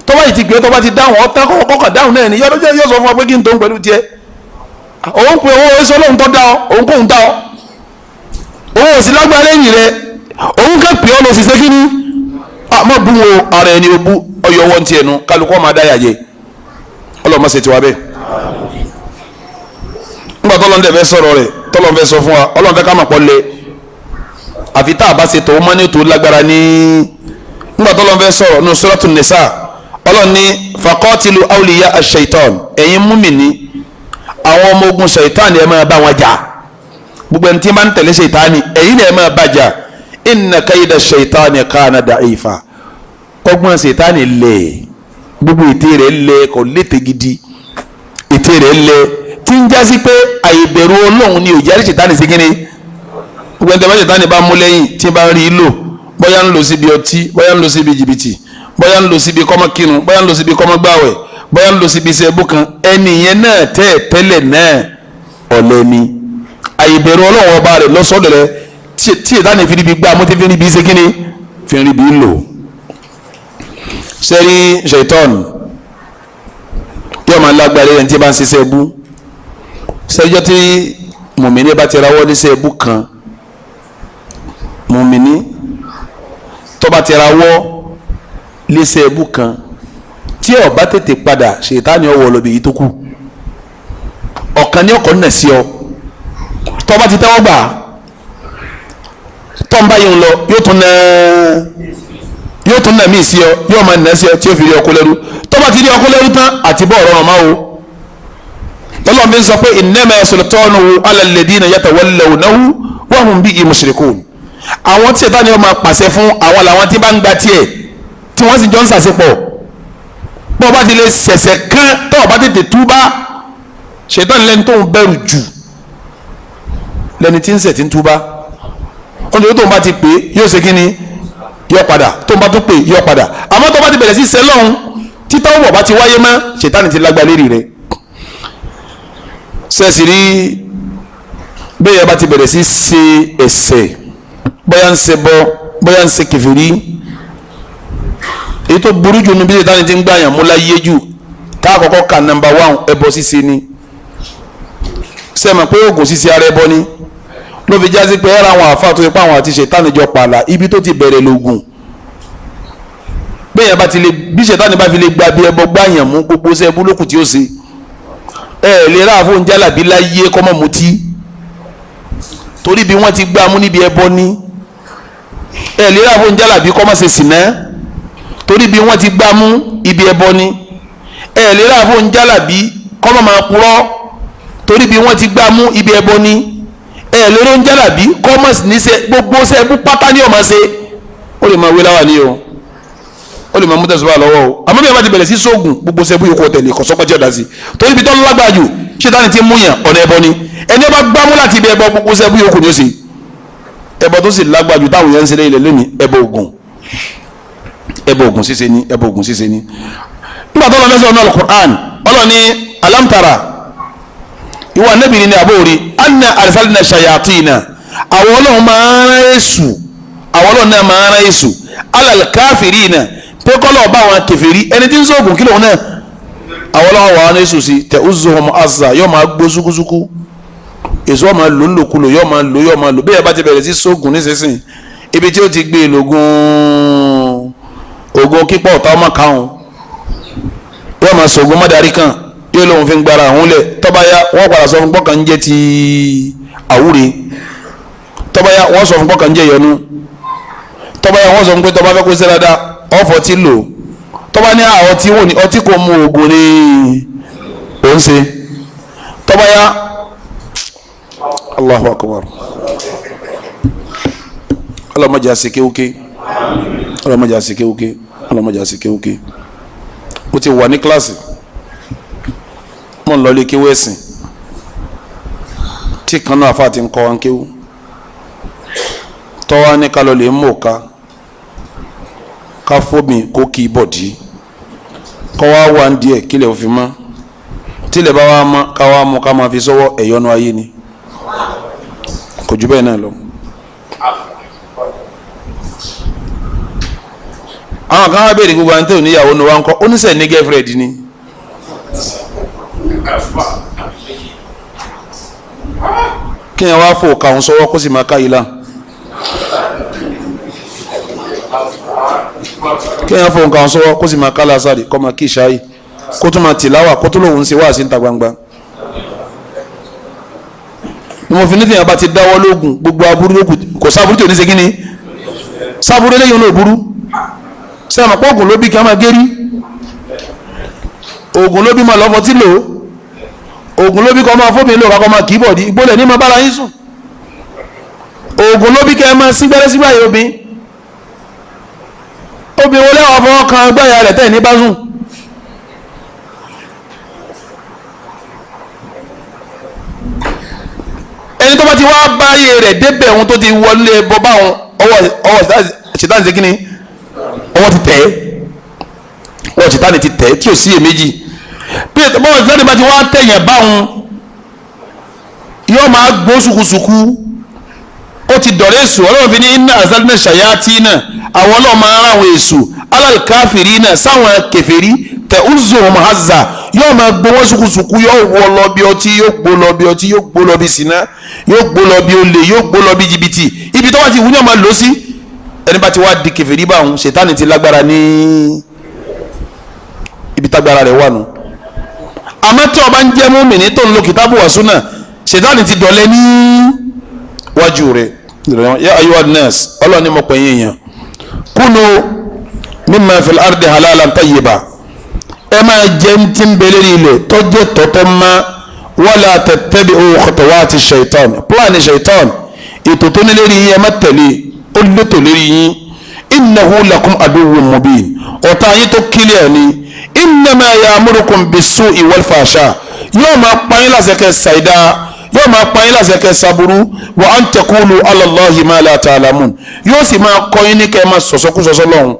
Tọ́wọ́ yìí ti pè ọ́, tọ́wọ́ ti dáhùn ọ́ tán, kọ́kọ́ dáhùn náà ni yóò sọ fún ọ pé kí n tó ń pẹ̀lú tiẹ̀. Òun pè owó oṣù ọlọ́run tó dá ọ, òun kò ń dá ọ, òun ò sí lágbára lẹ́yìn rẹ, òun kàn pè ọ́ lọ sí ṣe kí ni àmọ́ bú wo ara ẹni o bú ọyọ wọn tiẹ̀ nu, kálukú ọmọ adáyà jẹ. Ọlọ́mọ ṣe tiwa bẹ́ẹ̀. Nígbà tọ́lọ́n dẹ̀ fẹ́ sọ̀rọ̀ rẹ̀, tọ́lọ́n fẹ́ sọ fún wa, ọlọ́n fẹ́ ká mà pọ̀ lẹ̀, àfi tá a bá ṣe tòun mọ́ ní tó lágbára ní. Nígbà tọ́lọ́n fẹ́ sọ̀rọ̀ nínú Suratul Nisa, ọlọ́n ní faqatilu awliya ash-shaytan, ẹ̀yin múmìnì àwọn ọmọ ogun ṣèitánì ẹ̀ máa bá wọn jà, gbogbo ẹni tí máa ń tẹ̀lé ṣèitánì ẹ̀yin ẹ̀ máa bá jà. Inna kayda ṣèitánì kana da'ifa, ọgbọ́n ṣèitánì lẹ̀, gbogbo ète rẹ̀ lẹ̀, kò létè gidi, ète rẹ̀ lẹ̀, tí ń jásí pé àìbẹ̀rù ọlọ́run ni òjì àríṣètánì sí kínní. Gbogbo ẹni tí wọ́n ṣètánì bá mú lẹ́yìn tí bá ń rí i lò, bóyá ń lò síbi ọtí, bóyá ń lò síbi jìbìtì, bóyá ń lò síbi kọ́mọ kírun, bóyá ń lò síbi kọ́mọ gbàwẹ̀, bóyá ń lò síbi iṣẹ́ ẹbú kan, ẹni yẹn náà tẹ́ tẹ́lẹ̀ náà ọ̀lẹ ni. Àìbẹ̀rù ọlọ́run ọba rẹ̀ lọ́sọ̀dọ̀ rẹ̀ tí ṣètánì fi ríbi gbá mú, tí fi ríbi ṣe kínní, fi ríbi lò. Sẹ́rí ṣètọ́n yóò máa lágbára ẹni tí bá ń ṣiṣẹ́ ẹbú. Sẹ́jọ́ tí mùmíní bá ti rawọ́ níṣẹ́ ẹbú kan, mùmíní tó bá ti rawọ́ níṣẹ́ ẹbú kan tí ó bá tètè padà, ṣètánì ọwọ́ lọ́bì yìí tó kù, ọ̀kan ní ọkọ̀ nà sí ọ, tó bá ti tẹ́wọ́ gbà tó ń bá yìí ń lọ, yóò tún nà mí sí ọ, yóò máa nà sí ọ tí ó fi rí ọkọ lẹ́rú. Tó bá ti rí ọkọ lẹ́rú tán, àti bọ́ ọ̀rọ̀ máa wo tọ́lọ́n bí n sọ pé innama sultanuhu ala alladhina yatawallawnahu wa hum bihi mushrikun. Àwọn tí ṣètánì ó máa pàṣẹ fún àwọn làwọn tí bá ń gba tiẹ̀ tí wọ́n sì jọ ń ṣàṣepọ̀. Bọ́ bá ti lè ṣẹ̀ṣẹ̀ kán, tọ́ bá tètè túbá, ṣètánì lẹ́ni tó ń bẹ̀rù jù lẹ́ni tí ń ṣẹ̀ tí ń túbá. Ó ní tó ń bá ti pè é yóò ṣe kí ni, yóò padà, tó ń bá tó pè é yóò padà. Àmọ́ tó bá ti bẹ̀rẹ̀ sí sẹ́lọ̀hún, títọ́ wọ̀ bá ti wáyé mọ́, ṣètánì ti lágbá lérí rẹ̀. Sẹ́ẹ̀sì rí bẹ́ẹ̀ yẹn bá ti bẹ̀rẹ̀ sí ṣe ẹ̀ṣẹ̀, bóyá ń ṣe bọ́, bóyá ń ṣe kèfèrí, èyí tó burú jù níbi ṣètánì ti ń gbàyàn mú láyé jù, tá a kọ́kọ́ ka nọ́mbà 1, ẹbọ ṣíṣe ni. Sẹ́ẹ̀ mọ̀ pé oògùn ṣíṣe ara ẹbọ ni, ló fi jásí pé ẹ̀rọ àwọn àfa tó ṣe pé àwọn àti ṣètánì jọ pààlà, ibi tó ti bẹ̀rẹ̀ lóògùn. Bẹ́ẹ̀ yẹn bá ti lè, bí ṣètánì bá fi lè gba bí ẹbọ gbàyàn mú, gbogbo ṣẹ́ búlókù tí ó ṣe, ẹ lè ra àfóun jálàbí láyé kọ́mọ́ mutí, torí bí wọ́n ti gbá mú níbi ẹbọ ní. Ẹ lè rí àfọ njálàbí kọ́ máa ṣe sìná, torí bí wọ́n ti gbá mú ibi ẹbọ ni. Ẹ lè rí àfọ njálàbí kọ́ máa purọ́, torí bí wọ́n ti gbá mú ibi ẹbọ ni. Ẹ lè rí njálàbí kọ́ máa ní ṣe gbogbo ṣe ẹbú pátá ní ọ̀ma ṣe. Ó lè máa wé láwà ní o, ó lè máa mú tẹ̀síwá lọ́wọ́ o. Àmọ́ bí wọ́n bá ti bẹ̀rẹ̀ sí sóògùn gbogbo ṣe ẹbú yòókù ọ̀tẹ̀lẹ̀ kọ̀ sọ́kọ́ tí ọ̀dà sí, torí ibi tó ń lágbàá jù ṣètánì ti mú yàn ọ̀nà ẹbọ ni. Ẹni ọba gbámú láti ibi ẹbọ gbogbo ṣe ẹbú yòókù ni ó ṣe. Ẹbọ tó sì lágbàá jù táwọn yẹn ń ṣe ilẹ̀ lónìí, ẹbọ ògùn, ẹbọ ògùn ṣíṣe ni, ẹbọ ògùn ṣíṣe ni. Nígbà tó lọ mẹ́sàn-án náà Al-Qur'an, ọlọ́ni alamtara ìwà nẹ́bì ni àbórí anna arsalna shayatina, àwọn ọlọ́run máa ń rán èṣù, àwọn ọlọ́run náà máa ń rán èṣù alal kafirina, pé kọ́lọ̀ ọba àwọn kèfèrí ẹni tí ń sóògùn kí lòun náà, àwọn ọlọ́run wà á ní èṣù sí tẹ uzuhum azza, yóò máa gbó zukuzuku, èṣù wọn máa lò ńlòkulò, yóò máa lò, yóò máa lò. Bí ẹ bá ti bẹ̀rẹ̀ sí sóògùn nísinsìnyí, ibi tí ó ti gbé lògùn ògùn kípọ̀ ọ̀tá ọmọ káwọn, yóò máa sògùn mọ́darí kan, yóò lóun fi ń gbára àwọn lẹ̀. Tọ́ba ya wọ́n padà sọ fún pọ́kàn ń jẹ́ ti àwúre, tọ́ba ya wọ́n sọ fún pọ́kàn ń jẹ́ yọnu, tọ́ba ya wọ́n sọ fún pé tọ́ba fẹ́ kó ṣe dáadáa ọ̀fọ̀ tí lò, tọ́ba ní àwọn tí wọ́n ní ọtí kò mu ògùn ní òun ṣe. Tọ́ba ya Allahu akbar, ọlọ́mọdé àsìkéwúké, ọlọ́mọdé àsìkéwúké, ọlọ́mọdé àsìkéwúké. Mo ti wà ní kíláàsì, mo ń lọ ilé kéwú ẹ̀sìn tí kan náà àfa ti ń kọ́ wa ń kéwú, tọ́wá ní ká lọ lè mú òka ká fómi kó kì í bọ̀dí, kọ́ wá wà ń díẹ̀ kílẹ̀ òfin mọ́, tílẹ̀ bá wá mọ́ ká wá mú ká máa fi sọ́wọ́ ẹ̀yọ́nú ayé ni, kò jù bẹ́ẹ̀ náà lọ. Àwọn kan wá béèrè gbogbo àwọn tó níyàwó ni wọn kọ́ oníṣẹ́ ní girlfriend ni. Kí ni wàá fò kàwọn sọ́wọ́ kó sì máa ká yìí la. Kí ni wàá fò kàwọn sọ́wọ́ kó sì máa ká lásàrì kó máa kí ìṣáyì kó tún máa tìláwà kó tún lòun ń ṣe wá sí ìta gbangba. Ni mo fi ní tìyàn bá ti dáwọ́ lóògùn gbogbo aburú lóògùn kò sáburú tí ò ní ṣe kí ni sáburú eléyìí ló burú. Ṣé àmọ́ pé oògùn ló bí kí a máa gérí, oògùn ló bí máa lọ́fọ́ tí lò ó, oògùn ló bí kọ́ máa fómi lò kakọ́ máa kì í bọ̀dí ìgbólẹ̀ ní máa bára yín sùn, oògùn ló bí kẹ́ ẹ máa sí gbẹ́rẹ́ sígbà yìí obìn obìn wọlé àwọn afọwọ́ kan gbáyà rẹ̀ tẹ̀ ní bá sùn. Ẹni tó bá ti wá báyé rẹ̀ débẹ̀ ohun tó ti wọlé bọ́ báwọn ọwọ́ ṣètàn ṣe kí ni ọwọ́ ti tẹ̀, ọwọ́ ṣètàn ti tẹ̀ tí ò sí èméjì. Bí bọ́wọ́ ṣètàn bá ti wá tẹ̀yàn báwọn yóò máa gbó sukusuku, ó ti dọ̀rẹ́ èṣù. Ọlọ́run fi ní iná azalina ṣayatina, àwọn ọlọ́run máa ń ra àwọn èṣù alal kafirina sáwọn kèfèrí tẹ uzuhum hazza, yóò máa gbó wọn sukusuku, yóò wọ lọ bí ọtí, yóò gbó lọ bí ọtí, yóò gbó lọ bí sinna, yóò gbó lọ bí olè, yóò gbó lọ bí jìbìtì. Ibi tó wá ti wú ní ọmọ lọ sí. Ẹni bá ti wá di kèfèrí báwọn, ṣètánì ti lágbára ní ibi tágbára rẹ̀ wà nù. Àmọ́ tí ọba ń jẹ́ mùmínì tó ń lo kìtàbù wà súnà, ṣètánì ti dọ̀lẹ́ ní wájú rẹ̀. Ya ayyuhan nas, ọlọ́run ní mo pè yín èèyàn, kulu mimma fil ardi halalan tayyiba, ẹ máa jẹ ń tí ń bẹ lérí ilẹ̀ tọ́jú tọ́tọ́ má, wala tattabi'u khutuwati shaitan, pílánì shaitan ètò tó ní lérí yín ẹ má tẹ̀lé, ó létò lérí yín. Innahu lakum aduwwun mubin, ọ̀tá yín tó kílẹ̀ ni. Innama ya'murukum bis-su'i wal-fahsha, yóò máa pa yín láṣẹ kẹ́ ṣàìdá, yóò máa pa yín láṣẹ kẹ́ ṣàbúrú, wa an taqulu ala Allahi ma la ta'lamun, yóò sì máa kọ́ yín ní kẹ́ máa sọ̀sọ́kúsọsọ́ lọ́hùn.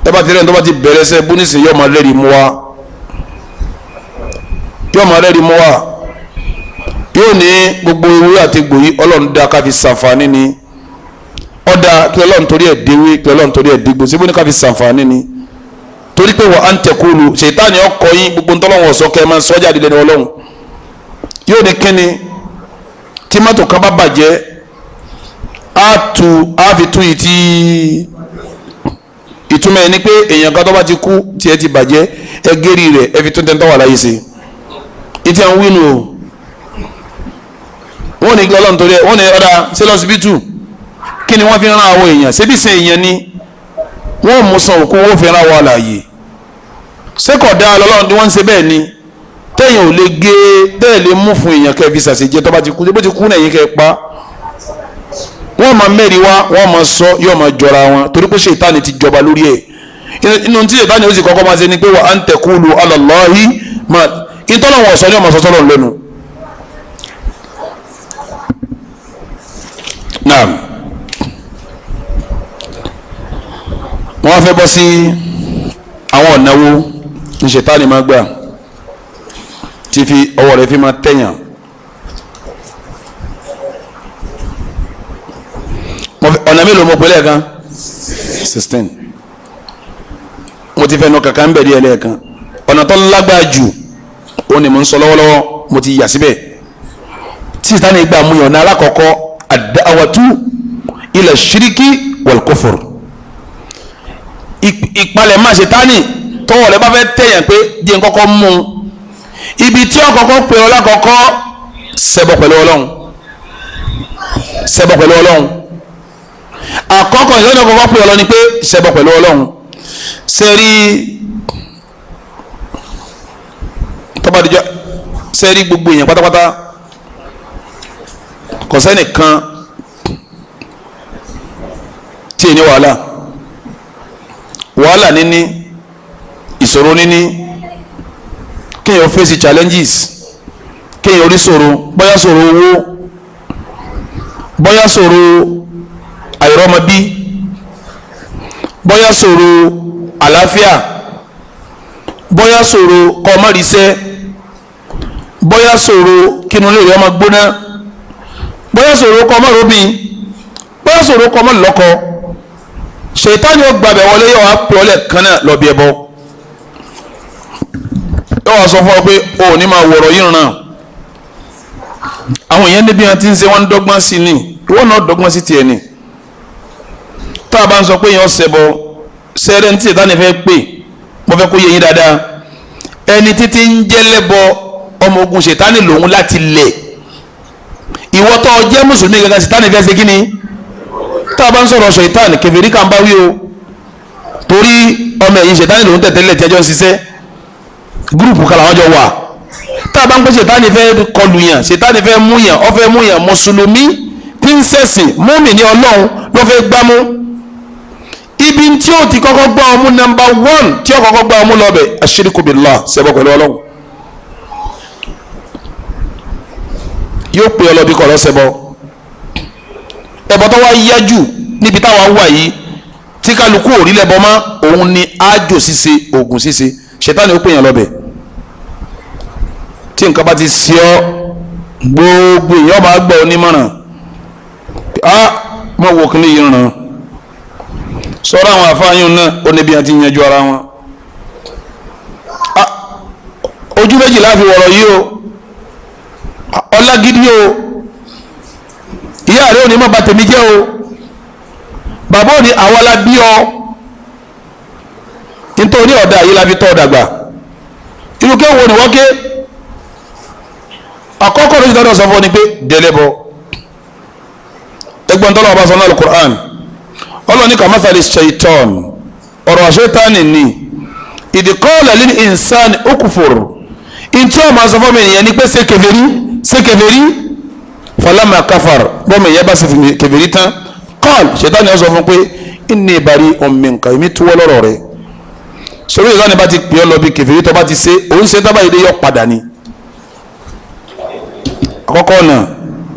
Ẹ bá ti rẹ̀ ní tó bá ti bẹ̀rẹ̀ sẹ́ búnísì yóò máa lẹ́rìí mú wa, yóò máa lẹ́rìí mú wa, yóò ní gbogbo ewé àti gbòyí ọlọ́run dá ká fi ṣàǹfààní ni, ọ̀dà kí ọlọ́run torí ẹ̀ déwé, kí ọlọ́run torí ẹ̀ dégbò, síbí ní ká fi ṣàǹfààní ni. Torí pé wa an taqulu, ṣètánì ọkọ yín gbogbo ntọ́lọ́wọ̀n ọ̀sọ́ kẹ́ ẹ máa sọ́jà dídẹ́ ní ọlọ́run. Yóò ní kíni tí mọ́tò kan bá bàjẹ́ á tu á fi tú yìí tí ìtumọ̀ ẹ̀ ni pé èèyàn kan tó bá ti kú tí ẹ ti bàjẹ́ ẹ gérí rẹ̀ ẹ fi tún tẹ́ ń tọ́wà láyé ṣe. Ìtì à ń wínú o, wọ́n ní kí ọlọ́run torí ẹ̀, wọ́n ní ọ̀dà ṣé lọ́sibítù Kí ni wọ́n fi rán àwọn èèyàn? Ṣebí ṣe èèyàn ni wọ́n mú san òkú, wọ́n fi rán àwọn àlàyé. Ṣé kò dáa lọ́lọ́run tí wọ́n ń ṣe bẹ́ẹ̀ ni? Tẹ́yìn ò lè gé, tẹ́yìn lè mú fún èèyàn kẹ́ fi ṣàṣejẹ tó bá ti kú, bó ti kú náà yín kẹ́ pa. Wọ́n máa mẹ́rin wá, wọ́n máa sọ, yóò máa jọra wọn torí pé ṣètánì ti jọba lórí ẹ̀. Inú tí ṣètánì ó sì kọ́kọ́ máa ṣe ni pé wa an taqulu ala Allahi ma ìtọ́lọ́wọ̀n ọ̀sán ni ọmọ sọ́sọ́ lẹ́nu. Naam, wọ́n fẹ́ bọ́ sí àwọn ọ̀nà wo ní ṣètánì máa gbà tí fi ọwọ́ rẹ̀ fi máa tẹ̀yàn. Ọ̀nà mélòó mo pè lẹ́ẹ̀kan? 16. Mo ti fẹ́ nu kàkà ń bẹ̀ díẹ̀ lẹ́ẹ̀kan. Ọ̀nà tó lágbára jù ó ní mo ń sọ lọ́wọ́lọ́wọ́, mo ti yà síbẹ̀. Tí ṣètánì gbà mú yàn, ọ̀nà alákọ̀ọ́kọ́ ad-da'watu ila shiriki wal kufur. Ìpalẹ̀ máa ṣètánì tọwọ́ rẹ bá fẹ́ tẹ̀yàn pé díẹ̀ ń kọ́kọ́ mú un. Ibi tí ó kọ́kọ́ pè ọ́ lákọ̀ọ́kọ́, ṣẹbọ pẹ̀lú Ọlọ́run, ṣẹbọ pẹ̀lú Ọlọ́run. Àkọ́kọ́ ìṣẹ́ni kọ́kọ́ pè ọ́ lọ ni pé ṣẹbọ pẹ̀lú Ọlọ́run. Sẹ́rí tọ́badìjọ́, sẹ́rí gbogbo èèyàn pátápátá, kò sẹ́nìkan tí ì ní wàhálà. Wàhálà níní, ìṣòro níní, kéèyàn face challenges, kéèyàn orí ṣòro, bóyá ṣòro owó, bóyá ṣòro àìrọ́mọbí, bóyá ṣòro àlàáfíà, bóyá ṣòro kọ́mọ́rìṣẹ́, bóyá ṣòro kínú lè rí ọmọ gbóná, bóyá ṣòro kọ́mọ́rọ́bìn, bóyá ṣòro kọ́mọ́lọ́kọ. Ṣètánì ó gbàbẹ̀ wọlé, yóò wá pè ọ́ lẹ́ẹ̀kan náà lọ bí ẹbọ. Yóò wá sọ fún ọ pé o ò ní máa wọ̀rọ̀ yìí ràn. Àwọn èèyàn níbi wọn ti ń ṣe, wọn ń dọ́gbọ́n sí ni, ìwọ náà dọ́gbọ́n sí tiẹ̀ ni. Tá a bá ń sọ pé èèyàn ṣẹbọ, sẹ́rẹ́ ní tí ṣètánì fẹ́ pè, mo fẹ́ kó yé yín dáadáa. Ẹni títí ń jẹ́ lẹ́bọ, ọmọ ogun ṣètánì lòun láti lẹ̀. Ìwọ tó jẹ́ mùsùlùmí gangan, ṣètánì fẹ́ ṣe kí ni? Tá a bá ń sọ̀rọ̀ ṣètánì, kèfèrí kan bá wí o, torí ọmọ ẹ̀yìn ṣètánì lòun tẹ̀tẹ̀lẹ̀ tí ẹjọ́ ń ṣiṣẹ́, gúrùpù kan làwọn jọ wà. Tá a bá ń pẹ́ ṣètánì fẹ́ kọlù yàn, ṣètánì fẹ́ mú yàn, ó fẹ́ mú yàn, mùsùlùmí tí ń ṣẹ̀sìn mùmínì ní Ọlọ́run ló fẹ́ gbámú. Ibi tí ó ti kọ́kọ́ gbá ọmú nọ́mbà 1 tí ó kọ́kọ́ gbá ọmú lọ́bẹ̀, aṣíríkù billah, ṣẹbọ pẹ̀lú Ọlọ́run. Yóò pè ọ lọ́bí kọ̀ lọ́sẹ̀bọ. Ẹbọ tó wá yá jù níbi táwa wà yìí tí kálukú ò rí lẹ́bọ mọ́, òun ni ájò ṣíṣe, ògùn ṣíṣe. Ṣètánì ó pè yàn lọ́bẹ̀. Tí nǹkan bá ti ṣe ọ́, gbogbo èèyàn máa gbọ́ onímọ̀ràn. Á mọ̀ wò kí ni yìí ràn. Sọ̀rọ̀ àwọn àfáàyàn náà ó níbi àti yanjú ara wọn. Ojú méjì la fi wọ̀rọ̀ yìí o, ọlágídí o, ìyá rẹ ò ní má bà tèmi jẹ́ o, bàbá ò ní àwa la bí ọ, nítorí ọ̀dà yìí la fi tọ́ ọ dàgbà. Irú kéwòn ni wọ́n ké. Àkọ́kọ́ ló ti dọ́dọ̀ sọ fún ọ ni pé délẹ́bọ. Ẹgbọ́n tọ́lọ́ ọba sọ náà Al-Qur'an, ọlọ́ni kà mathali shaitan, ọ̀rọ̀ àṣetánì ni, idh qala lil insani ukfur. Ntí ọmọ sọ fún mi nìyẹn ni pé ṣe kèfèrí, ṣe kèfèrí. Falama kafar, bọ́mọ ìyẹn bá ṣe kèfèrí tán, qal, ṣètánì ó sọ fún pé inni bari'un minka, èmi túwọ́ lọ́rọ̀ rẹ̀. Sọ̀rọ̀ ìlànà bá ti pè ọ́ lọ bí kèfèrí tó bá ti ṣe, òun ṣe tábà yìí dé yọ padà ni. Àkọ́kọ́ náà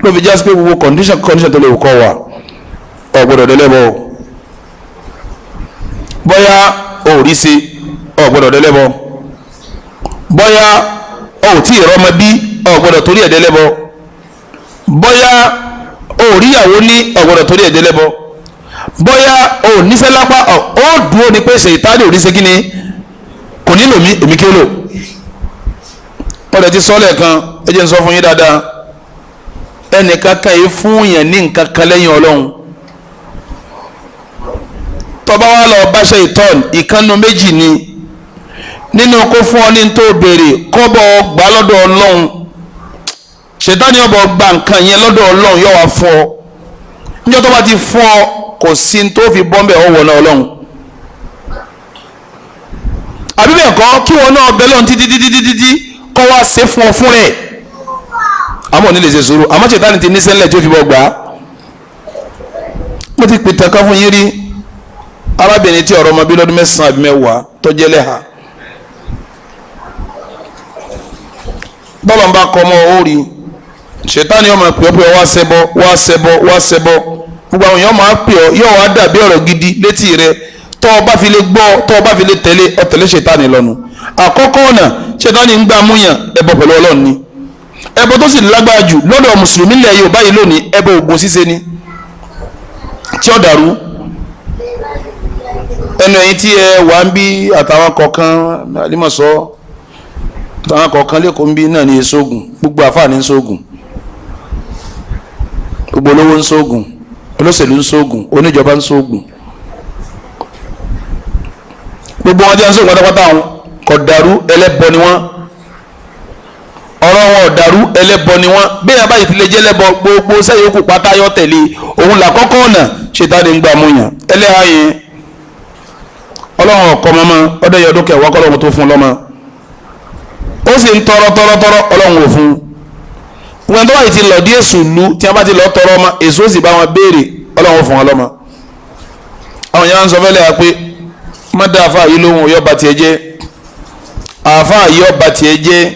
ló fi jásí pé gbogbo condition tó lè kọ́ wa, ò gbọ́dọ̀ délẹ́bọ. Bóyá o rí ṣe, ò gbọ́dọ̀ délẹ́bọ. Bóyá o tí ì rọ́mọ bí, ò gbọ́dọ̀ torí ẹ̀ délẹ́bọ. Bóyá o ríyàwó ní, ò gbọ́dọ̀ torí ẹ̀ délẹ́bọ. Bóyá o níṣẹ́ lápá, ó dúró ni pé ṣètánì ò ní ṣe kí ni, kò nílò mí, èmi kí ó lò. Wọ́n lè ti sọ lẹ́ẹ̀kan, ẹ jẹ́ n sọ fún yín dáadáa. Ẹnìkan kan yìí fún yẹn ní nǹkan kan lẹ́yìn Ọlọ́run. Tó bá wá lọ bá ṣètánì, ìkànnù méjì ni. Nínú kó fún ọ ní tó béèrè, kọ́bọ̀ gbà lọ́dọ̀ Ọlọ́run. Ṣètánì ọbọ̀ gba nǹkan yẹn lọ́dọ̀ Ọlọ́run, yóò wá fún ọ. Níjọ́ tó bá ti fún ọ kò sí tó fi bọ́m̀bẹ̀ ọ̀wọ̀ náà ọlọ́run. Àbí bẹ́ẹ̀ kọ́ kí wọn náà bẹ lọ́n títí títí títí kọ́ wá ṣe fún ọ fún rẹ̀. Àmọ́ ní lè ṣe sùúrù, àmọ́ ṣètánì ti ní sẹ́lẹ̀ tí ó fi bọ́ gbà á. Mo ti pìtàn kan fún yín rí, arábìnrin tí ọ̀rọ̀ ọmọ bí lọ́dún 9 àbí 10 tó jẹ́ lẹ́hà. Bọ́lọ̀ ń bá kọ́ ọmọ ó rí, ṣètánì ọmọ pè ọ́ pé wá ṣẹbọ wá ṣẹbọ wá ṣẹbọ. Gbogbo àwọn èèyàn máa pè ọ́, yóò wá dàbí ọ̀rọ̀ gidi létí rẹ. Tọ́ ọ bá fi lè gbọ́, tọ́ ọ bá fi lè tẹ̀lé, ọ tẹ̀lé ṣètánì lọ́nu. Àkọ́kọ́ ọ̀nà ṣètánì ń gbà múyàn ẹbọ pẹ̀lú Ọlọ́run ni. Ẹbọ tó sì lágbára jù lọ́dọ̀ mùsùlùmí ilẹ̀ Yorùbá yìí lónìí, ẹbọ ògùn ṣíṣe ni tí ó dàrú. Ẹnu ẹ̀yin tí ẹ wà ń bí àtàwọn kọ̀ọ̀kan àlímọ̀sọ́ àtàwọn kọ̀ọ̀kan lẹ́kọ̀ọ́ ń bí náà ní sóògùn. Gbogbo àfáà ní sóògùn, gbogbo olówó ń sóògùn, olóṣèlú ń sóògùn, oníjọba ń sóògùn. Gbogbo wọn tí wọn sóògùn pátápátá wọn kò dàrú, ẹlẹ́bọ ni wọn. Ọ̀rọ̀ wọn ò dàrú, ẹlẹ́bọ ni wọn. Bí ẹ báyìí ti lè jẹ́ ẹlẹ́bọ, gbogbo sẹ́yìn òkú pátá yọ tẹ̀lé òun là kọ́kọ́ ọ̀nà ṣètánì ń gbà mú yàn. Ẹlẹ́hà yẹn ọlọ́run ọ̀kọ́ mọ́mọ́ ọdẹ yẹ ọdún kẹwàá kọ́lọ́run tó fún lọ́mọ, ó sì ń tọrọ tọrọ tọrọ, ọlọ́run ò fún un. Wọn tó báyìí ti lọ dí èṣù lu, tí wọn bá ti lọ tọrọ ọmọ, èṣù ó sì bá wọn béèrè, ọlọ́run fún wọn lọ́mọ. Àwọn yẹn wá ń sọ fẹ́lẹ́ pé má dá àfa yìí lóhùn, yọ ba tiẹ̀ jẹ́, àfa yìí yọ ba tiẹ̀ jẹ́.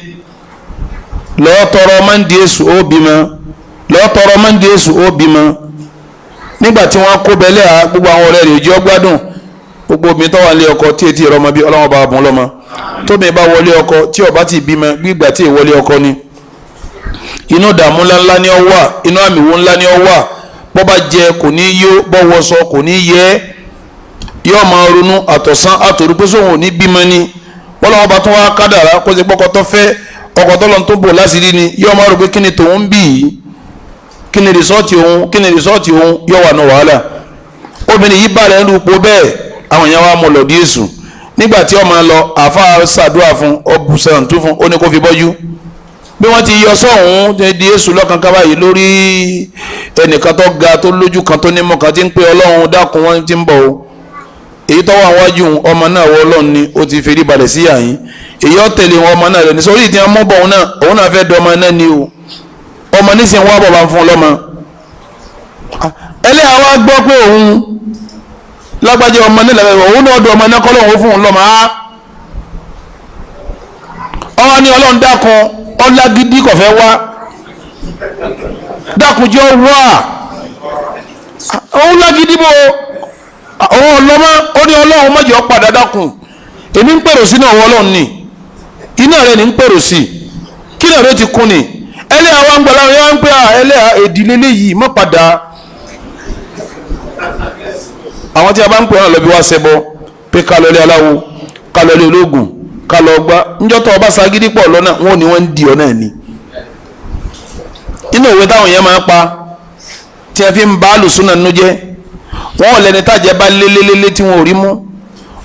Lọ́ọ́ tọrọ ọmọ ń di èṣù ó bímọ, lọ́ọ́ tọrọ ọmọ ń di èṣù ó bímọ. Nígbà tí wọ́n kó bẹ́lẹ́ à, gbogbo àwọn ọ̀rẹ́ rẹ̀ jẹ́ ọgbádùn. Gbogbo obìnrin tó wà nílé ọkọ tí etí ìrọmọ bí, ọlọ́wọ́n bá bùn lọ́mọ. Tóbi bá wọlé ọkọ tí ó bá ti bímọ, gbígbà tí ìwọlé ọkọ ni. Inú ìdààmú ńláńlá ni ó wà, inú àmìwò ńlá ni ó wà. Bọ́ bá jẹ kò ní yó, bọ́ wọṣọ kò ní yẹ. Yóò máa ronú àtọ̀sán àtòrú pé sóhun ò ní bímọ ni. Bọ́lọ́wọ́n bá tún wá kádàrá kó ṣe pọ́kọ tó fẹ́, ọkọ tó lọ́n tó bò láṣìírí ni. Yóò máa rò pé kí ni tòun bì í, kí ni rìsọ́ọ̀tì òun, kí ni rìsọ́ọ̀tì òun, yóò wà ní wàhálà. Obìnrin yìí bá rẹ̀ ń lupò bẹ́ẹ̀, àwọn èèyàn wa mú lọ dí èṣù. Nígbà tí ó máa lọ, àáfàá ṣàdúrà fún, ọbùsàn tún fún, ó ní kó fi bọ́jú. Bí wọ́n ti yọ sọ́hún di èṣù lọ́kàn ká báyìí lórí ẹnìkan tó ga tó lójú kan tó nímọ̀ kan tí ń pè ọlọ́run dákun, wọ́n ti ń bọ̀ o. Èyí tó wà wájú ọmọ náà wọ ọlọ́run ni ó ti ferí balẹ̀ sí àyín. Èyí ó tẹ̀lé wọn ọmọ náà rẹ̀ ní sórí ìdí ọmọ bọ̀ òun náà, òun náà fẹ́ dọ́mọ náà ni o. Ọmọ nísìnyí wọ́n bọ̀ bá ń fún lọ́mọ. Ẹlẹ́yà wa gbọ́ pé òun lágbájá ọmọ náà lẹ́wọ̀, òun náà dọ̀ ọmọ náà kọ́ lóun ó fún un lọ́mọ. Á ọwọ́ ní ọlọ́run dákun, ọlágídí kò fẹ́ wá, dákun jẹ́ wá. Òun lágídí bò òun ọlọ́mọ, ó ní ọlọ́run má jẹ́ ó padà dákun. Èmi ń pèrò sí náà, wọ́n ọlọ́run ni iná rẹ̀ ní ń pèrò sí, kí náà ló ti kún ni. Ẹlẹ́yà wa ń gbọ́ láwọn yẹn ń pè à ẹlẹ́yà èdìlé léyìí má padà. Àwọn tí a bá ń pè wọn lọ bí wá ṣẹbọ pé ká lọ ilé aláwo, ká lọ ilé ológun, ká lọ gbá. Níjọ́ tó ọba ṣagídí pọ̀ lọ́nà, wọn ò ní wọ́n ń di ọ náà ni. Inú òwe táwọn yẹn máa ń pa tí a fi ń bá àlùsùnà nínú jẹ́, wọn ò lẹni tájẹ bá lélélélé tí wọn ò rí mú,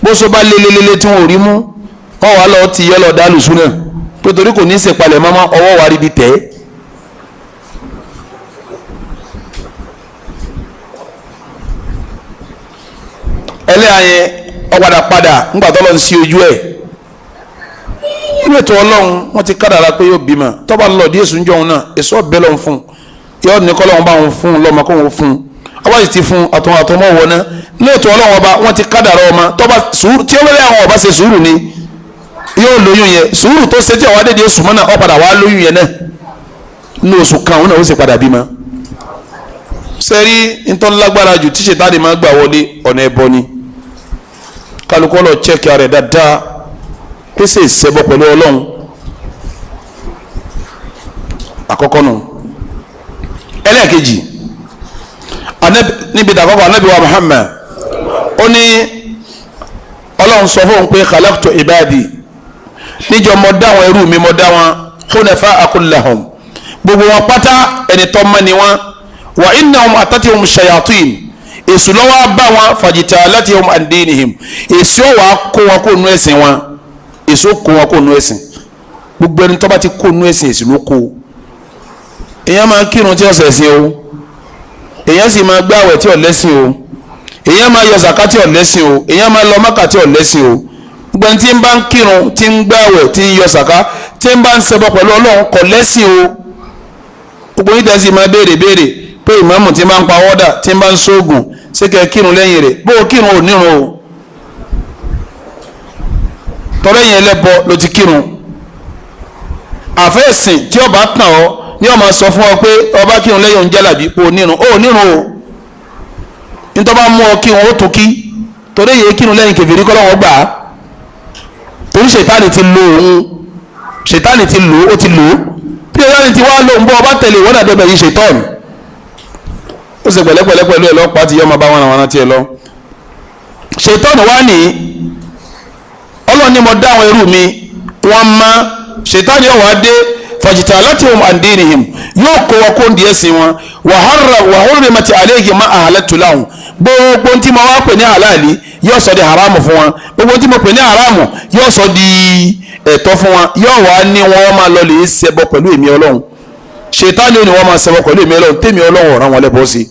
bóso bá lélélélé tí wọn ò rí mú, wọn wà lọ ti yọ lọ dá àlùsùnà pé torí kò ní í ṣèpalẹ̀ mọ́mọ́, ọwọ́ wa rí bi tẹ̀ ẹ́. Ẹlẹ́yà yẹn ọ̀padà padà ńgbà tó lọ sí ojú ẹ̀. Inú ètò ọlọ́run wọ́n ti kádàrá pé yóò bímọ. Tó bá lọ dí èṣù ń jọun náà, èṣù ọ̀bẹ lọ́n fún un, yóò ní kọ́ lọ́run bá wọn fún un lọ́mọ kó wọn fún un. Ọba sì ti fún un àtọ̀wọn àtọmọ wọ̀ náà. Inú ètò ọlọ́run ọba wọ́n ti kádàrá ọmọ. Tó bá sùúrù tí ó lórí àwọn ọba ṣe sùúrù ni yóò lóyún yẹn. Sùúrù tó ṣe tí ọwọ́ dédé oṣù mọ́nà, ó padà wá lóyún yẹn náà. Ní oṣù kan òun náà ó sì padà bímọ. Sẹ́rí ntọ́ lágbára jù tí ṣètánì máa gbà wọlé ọ̀nà ẹ̀bọ ni. Kálukú lọ chẹ́kì rẹ̀ dáadáa pèsè ìṣẹ́bọ pẹ̀lú ọlọ́run. Àkọ́kọ́ nù. Ẹlẹ́ẹ̀kejì, níbi ìdàkọ́kọ́ Ànábì wa Muhammad ó ní ọlọ́run sọ fóun pé khalaqtu ibadi, níjọ́ mo dá wọn ẹrú mi, mo dá wọn hunafa'a kullahum, gbogbo wọn pátá ẹni tó mọ́ ni wọn. Wa innahum atatihum shayatin, èṣù lọ́wọ́ bá wọn fajtalatihum an dinihim, èṣù wà kó wọn kó nu ẹ̀sìn wọn, èṣù kó wọn kó nu ẹ̀sìn. Gbogbo ẹni tó bá ti kó nu ẹ̀sìn, èṣù ló kó. Èèyàn máa ń kírun tí ọ̀sẹ̀ ẹ̀sìn o, Èèyàn sì máa gbààwẹ̀ tí ò lẹ́sìn o, èèyàn máa yọ zaka tí ò lẹ́sìn o, èèyàn máa lọ Mákà tí ò lẹ́sìn o. Gbogbo ẹni tí ń bá ń kírun, tí ń gbààwẹ̀, tí ń yọ zaka, tí ń bá ń ṣẹbọ pẹ̀lú Ọlọ́run kò lẹ́sìn o. Gbogbo yín tẹ́sí máa béèrè béèrè pé ìmáàmù tí ń bá ń pa wọ́dà, tí ń bá ń sóògùn, ṣé kẹ́ kírun lẹ́yìn rẹ̀? Bó o kírun ò nírun o, tọ́lẹ́yìn ẹlẹ́bọ ló ti kírun. Àfẹ́sìn tí ọba tàn ọ́ ní ọmọ sọ fún ọ pé ọba kírun lẹ́yìn oúnjẹ làbí o nírun, o nírun o. Nítorí bá mú ọ kírun ó tún kí, torí èyí kírun lẹ́yìn kèfèrí kọ́ lọ́wọ́ gbà á. Torí ṣètánì ti lo òun, ṣètánì ti lò ó, ti lò ó. Bí ṣètánì ti wá lóun bọ́ ọba tẹ̀lé ìwọ́n dàbí ọbẹ̀ yìí ṣètọ́ọ̀nù. Ó ṣe pẹ̀lẹ́pẹ̀lẹ́ pẹ̀lú ẹ̀ lọ́pàá ti yọ ọmọ bá wọn àwọn tiẹ̀ lọ. Ṣètọ́ọ̀nù wá ní Ọlọ́run ní mo dá àwọn ẹrú mi wọ́n má. Ṣètánì ọ̀wá dé fàjìtà láti hum àndínìhìm, yóò kó wọn kó ń di ẹ̀sìn wọn. Wàhálà àléhìn má àhàlẹ́tù láhùn, gbogbo tí mo wá pè ní halali yóò sọ di haramu fún wọn, gbogbo tí mo pè ní haramu yóò sọ di ẹ̀tọ́ fún wọn. Yóò wá ní wọn máa lọ lè ṣẹbọ pẹ̀lú èmi Ọlọ́run. Ṣètánì ò ní wọn máa ṣẹbọ pẹ̀lú èmi Ọlọ́run, tèmi Ọlọ́run ọ̀ràn wọn lẹ́bọ̀ sí.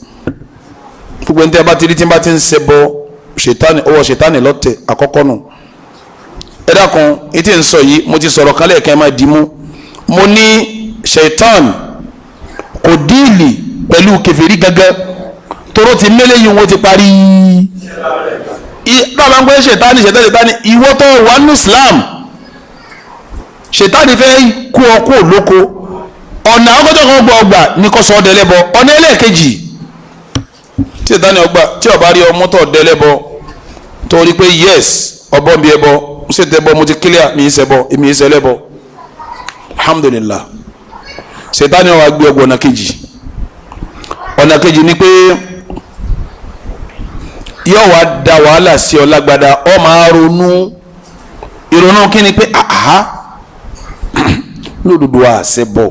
Gbogbo ní tẹ́ bá ti rí tí bá ti ń ṣẹbọ, ṣètánì ọwọ́ ṣètánì lọ́tẹ̀ àkọ́kọ́ nù. Ẹ dákun, etí ń sọ yìí mo ti sọ̀rọ̀ kálẹ̀ kẹ́ ẹ máa dì mú. Mo ní ṣètán kò díìlì pẹ̀lú kèfèrí gángan, tóró ti mélé yìí wọ́n ti parí. Bàbá ń pẹ́ ṣètánì ṣètánì ṣètánì, ìwọ tó wà ní Islam, ṣètánì fẹ́ kú ọ kú òlóko. Ọ̀nà àkọ́jọ́ kan gbọ́ ọgbà ní kò sọ ọ́ dẹlẹ́bọ. Ọ̀nà ẹlẹ́ẹ̀kejì tí ṣètánì ọgbà tí ọba rí ọmú tó dẹlẹ́bọ, torí pé yes ọbọ̀ ń bí ẹbọ, ṣètẹ́ bọ́ mo ti clear, mi ń ṣẹbọ, èmi ń ṣẹlẹ́bọ, alhamdulillah. Ṣètánì ó wá gbé ọgbọ ọ̀nà kejì. Ọ̀nà kejì ni pé yóò wá da wàhálà sí ọ lágbada, ọ máa ronú. Ìrònú kí ni pé àhá lódodo àṣẹ bọ̀,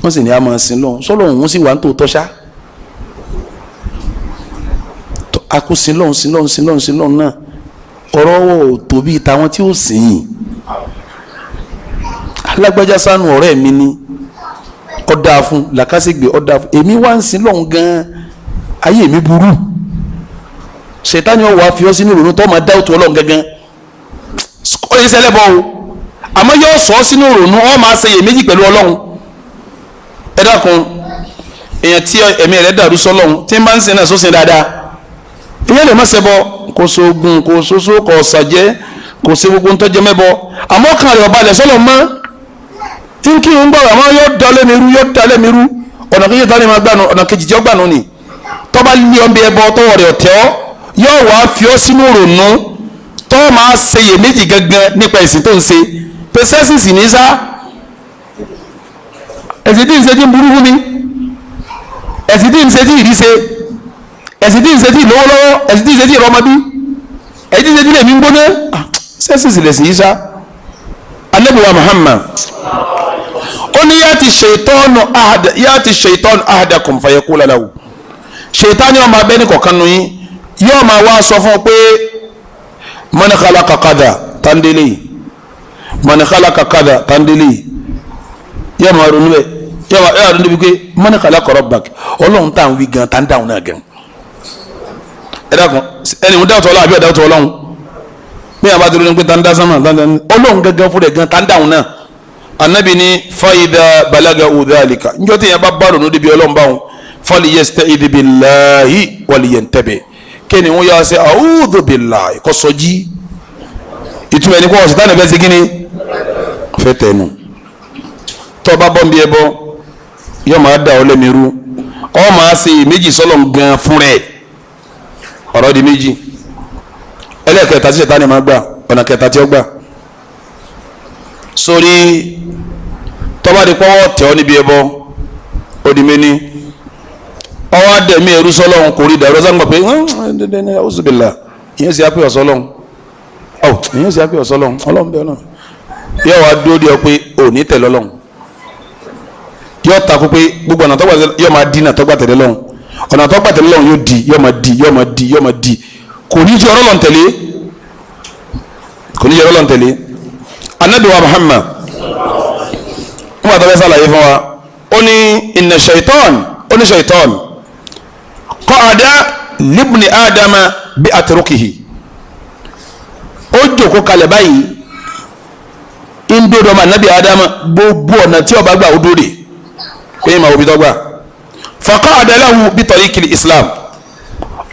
wọ́n sì ní a máa sin lọ́hùn, sọ́lọ́ òun sì wà ń tòótọ́ ṣá, a kò sin lọ́hùn sin lọ́hùn sin lọ́hùn sin lọ́hùn náà, ọ̀rọ̀ wọ̀ ò tóbi táwọn tí ó sìn yìí. Alágbájá sánú ọ̀rẹ́ mi ni ọ̀dà fún làkàṣègbè, ọ̀dà fún èmi wá ń sin lọ́hùn gan-an, ayé mi burú. Ṣètánì ọ̀wọ́ àfi ọ́ sínú ìrònú tó máa dá òtún Ọlọ́run gangan. Ó yẹ sẹ́lẹ̀ bọ́ o, àmọ́ yóò sọ ọ́ sínú ìrònú, ọ́ máa ṣe iyèméjì pẹ̀lú Ọlọ́run. Ẹ dákun, èèyàn tí ẹ̀mí rẹ̀ dàrú sọ́lọ́run tí ń bá ń sin náà sósin dáadáa, ìyẹn lè má ṣẹbọ, kò sóògùn, kò sóso, kò sàjẹ́, kò ṣe gbogbo ń tọ́jẹ́ mẹ́bọ, àmọ́ kan rẹ̀ ọba lẹ̀ sọ́lọ́ mọ́ tí ń kírun gbọ́dọ̀, àmọ́ yóò da lẹ́mi rú, yóò da lẹ́mi rú. Ọ̀nà kejì tó ní ma gbànú, ọ̀nà kejì tí ó gbànú ni tọ́ba lé ọ́n bí ẹbọ tọwọ́ rẹ̀ ọ̀tẹ́ ọ́, yóò wá fi ọ́ sínú rònú tọ́ máa ṣe iyèméjì gangan nípa ẹ̀sìn tó ń ṣe. Pẹ̀sẹ́sì ní sá, ẹ̀sìn tí ń ṣe tí ń burú fún mi, ẹ̀sìn tí ń ṣe tí ìrí ṣe, ẹ̀sìn tí ń ṣe tí ìlówó lọ́wọ́, ẹ̀sìn tí ń ṣe tí ìrọmọbí, ẹ̀sìn tí ń ṣe tí lèmi ń gbóná, sẹ́sì lẹ̀sìn yìí sá. Ànábì wa Muhammad ó ní yáàtì ṣètọ́nù ahad, yáàtì ṣètọ́nù ahadakum fayaqulu lahu. Ṣètánì ọmọ abẹ́ni kọ̀ọ̀kan nù yín yóò máa wá sọ fún un pé man khalaqa kadha tandele, man khalaqa kadha tandele. Yóò máa ronú bẹ́ẹ̀, yóò máa ronú bí pé man khalaqa rabbak, Ọlọ́run tá à ń wí gan tá ń dáhùn náà gan. Ẹ dákun, ẹni ń dáhùn tó Ọlọ́run àbí ọ̀dáhùn tó Ọlọ́run? Bí àwọn bá ti ronú pé tá ń dá sánmà, Ọlọ́run gángan fún rẹ̀ gan tá ń dáhùn náà. Anabi ni fayida balaga udhalika, njọ́ tí yẹn bá bá ronú débi Ọlọ́run báwọn, falyasta'idh billahi walyantabi, kẹ́ni wọ́n yà sẹ́ a'udhu billahi kọ́ sọ́jí. Ìtumọ̀ ẹni kọ́ ọ̀sán tánà bẹ́ẹ̀ sí kíni fẹ́ tẹnu. Tọ́ bá bọ́ nbí ẹ bọ́, yọ máa da ọ lẹ́mi rú, ọ máa ṣe méjì sọ́lọ̀ gan fún rẹ̀. Ọ̀rọ̀ di méjì. Ẹlẹ́ẹ̀kẹta tí Ṣẹ̀tánì máa gbà, ọ̀nà kẹta tí ó gbà sórí tọ́ba di pọ́wọ́ tẹ̀ ọ́ níbi ẹbọ, ó di méní. Ọwọ́ adẹ̀mí ẹrú sọ́lọ́hún kò rí dàrú ọ̀sán gbà pé ọ̀sùnbìlà ìyẹn sì á pè ọ̀sọ́lọ́hún, ọ̀ ìyẹn sì á pè ọ̀sọ́lọ́hún, Ọlọ́run bẹ́ẹ̀ náà. Yóò wá dúró di ọ pé ò ní tẹ̀lé Ọlọ́run, yóò takò pé gbogbo ọ̀nà tọ́gbà yóò máa di ọ̀nà tọ́gbà tẹ̀lé Ọlọ́run, ọ̀nà tọ́gbà tẹ̀lé Ọlọ́run yóò di, yóò máa di, yóò máa di, yóò máa di, kò ní jẹ́ Ọlọ́run tẹ̀lé, kò ní jẹ́ Ọlọ́run tẹ̀lé. Ànábì wa Muhammad wọ́n bá tọ́lẹ̀ sàlàyé fún wa, ó ní inna shaitan, ó Ó ní ṣaitan qa'ada libni ádámà bí atrukihi, ó jókòó kalẹ̀ báyìí ń dòdò ọmọ anabi ádámà gbogbo ọ̀nà tí ó bá gbà ó dóde pé ìmọ̀ òbí tó gbà. Faqa'ada lahu bi tariqil islam,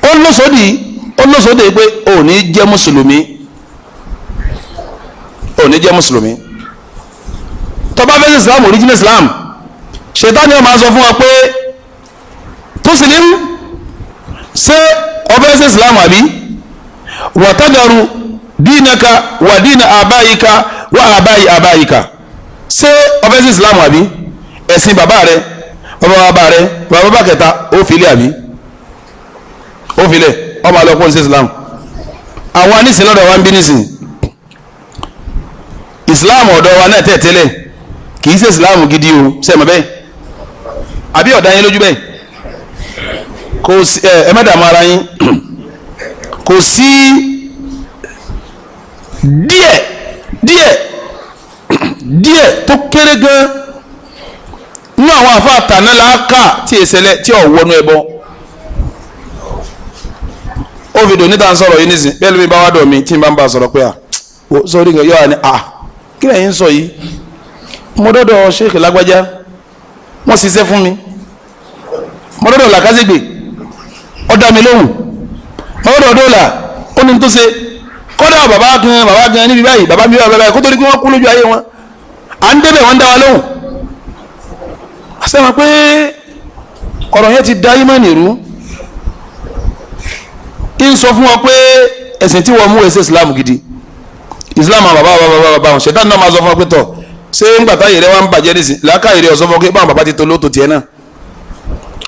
ó lọ́sọ̀dì pé ó ní jẹ́ mùsùlùmí, ó ní jẹ́ mùsùlùmí. Tó bá fẹ́ sí islam, original islam, ṣètánì ó máa sọ fún wa pé tuslim, ṣé ọbẹ̀ sí islam àbí, wàtàdàrú dínaka wà dínà àbáyíká wà àbáyí àbáyíká, ṣé ọbẹ̀ sí islam àbí, ẹ̀sìn bàbá rẹ, bàbá bàbá rẹ, bàbá bàbá kẹta, ó filẹ̀ àbí, ó filẹ̀, ọmọ àlọ́kùn sí islam. Àwọn anísìn lọ́dọ̀ wa ń bí nísìn, islam ọ̀dọ̀ wa náà tẹ̀ tẹ́lẹ̀ kì í ṣe islam gidi o, ṣe mọ̀ bẹ́ẹ̀ àbí ọ̀dà yín lójú bẹ́ẹ̀? Kò sí ẹ má dààmú ara yín, kò sí díẹ̀ díẹ̀ díẹ̀ tó kéré gan nínú àwọn àfa àtàná làákà tí èsẹlẹ tí ò wọnú ẹbọ. Ó fi dòní tá à ń sọ̀rọ̀ yìí nísìn, bẹ́ẹ̀ ló mi bá wá dọ̀ mi tí n bá ń bá a sọ̀rọ̀ pé à sórí nǹkan yóò wá ní à kí lẹ́yìn ń sọ yìí, mo dọ́dọ̀ Sheikh lágbájá wọ́n ṣiṣẹ́ fún mi, mo dọ́dọ̀ làkàṣègbè ó dá mi lóhùn, mo dọ́dọ̀ dọ́là ó ní tó ṣe, kọ́dà bàbá gan níbi báyìí, bàbá mi báyìí kó tó di pé wọ́n kú lójú ayé wọn, à ń débẹ̀ wọ́n ń dá wa lóhùn. Àṣẹ wọn pé ọ̀rọ̀ yẹn ti da ìmánì rú, ń sọ fún wọn pé ẹ̀sìn tí wọ́n mú ẹ̀sìn Islam gidi, Islam àwọn bàbá bàbá bàbá wọn, ṣẹ̀dá náà máa sọ fún wọn pé tọ̀ ṣé ńgbà táyé rẹ wá ń bàjẹ́ nísìn, làákàyè rẹ ọ̀sọ́ fún ọ pé báwọn bàbá ti tó lóòótọ́ tiẹ̀ náà,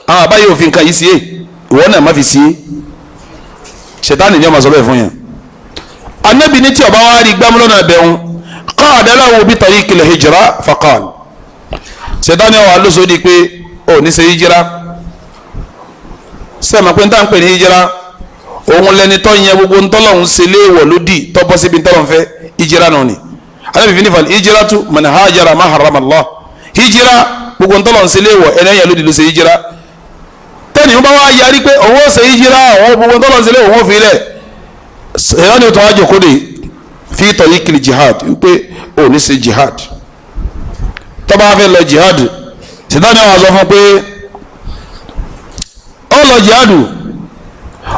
àwọn bàbá yóò fi nǹkan yìí sí é, ìwọ náà má fi sí é, ṣẹ̀dá nìyẹn máa sọ bẹ́ẹ̀ fún yẹn. Anabi ní tí ọba wa rí gbámúlọ́nà bẹ̀rù qala lahu bi tariqil hijra faqal, ṣẹ̀dá ni wàá lóṣòdì pé ò ní ṣe hijira, sẹ́mi pé ń tà ń pè ní hijira òun lẹni tó yẹn gbogbo ntọ́lọ́hún ṣe léèwọ̀ lódì tọ́bọ́ síbi ntọ́lọ́hún fẹ́, hijira náà ni. Anabi fi ní fàlẹ́ hijira tu man hajara ma harrama Allah, hijira gbogbo ntọ́lọ́hún ṣe léèwọ̀ ẹni yẹn lódì ló ṣe hijira. Tẹ́ni wọ́n bá wá yarí pé òun ó ṣe hijira, òun gbogbo ntọ́lọ́hún ṣe léèwọ̀ òun fi lẹ̀, ẹ̀rọ ni o tó wá jòkó de fi tariqil jihad, wípé ò ní ṣe jihad. Tó bá fẹ́ lọ jihad, ṣètánì àwọn sọ fún pé ó lọ jihad,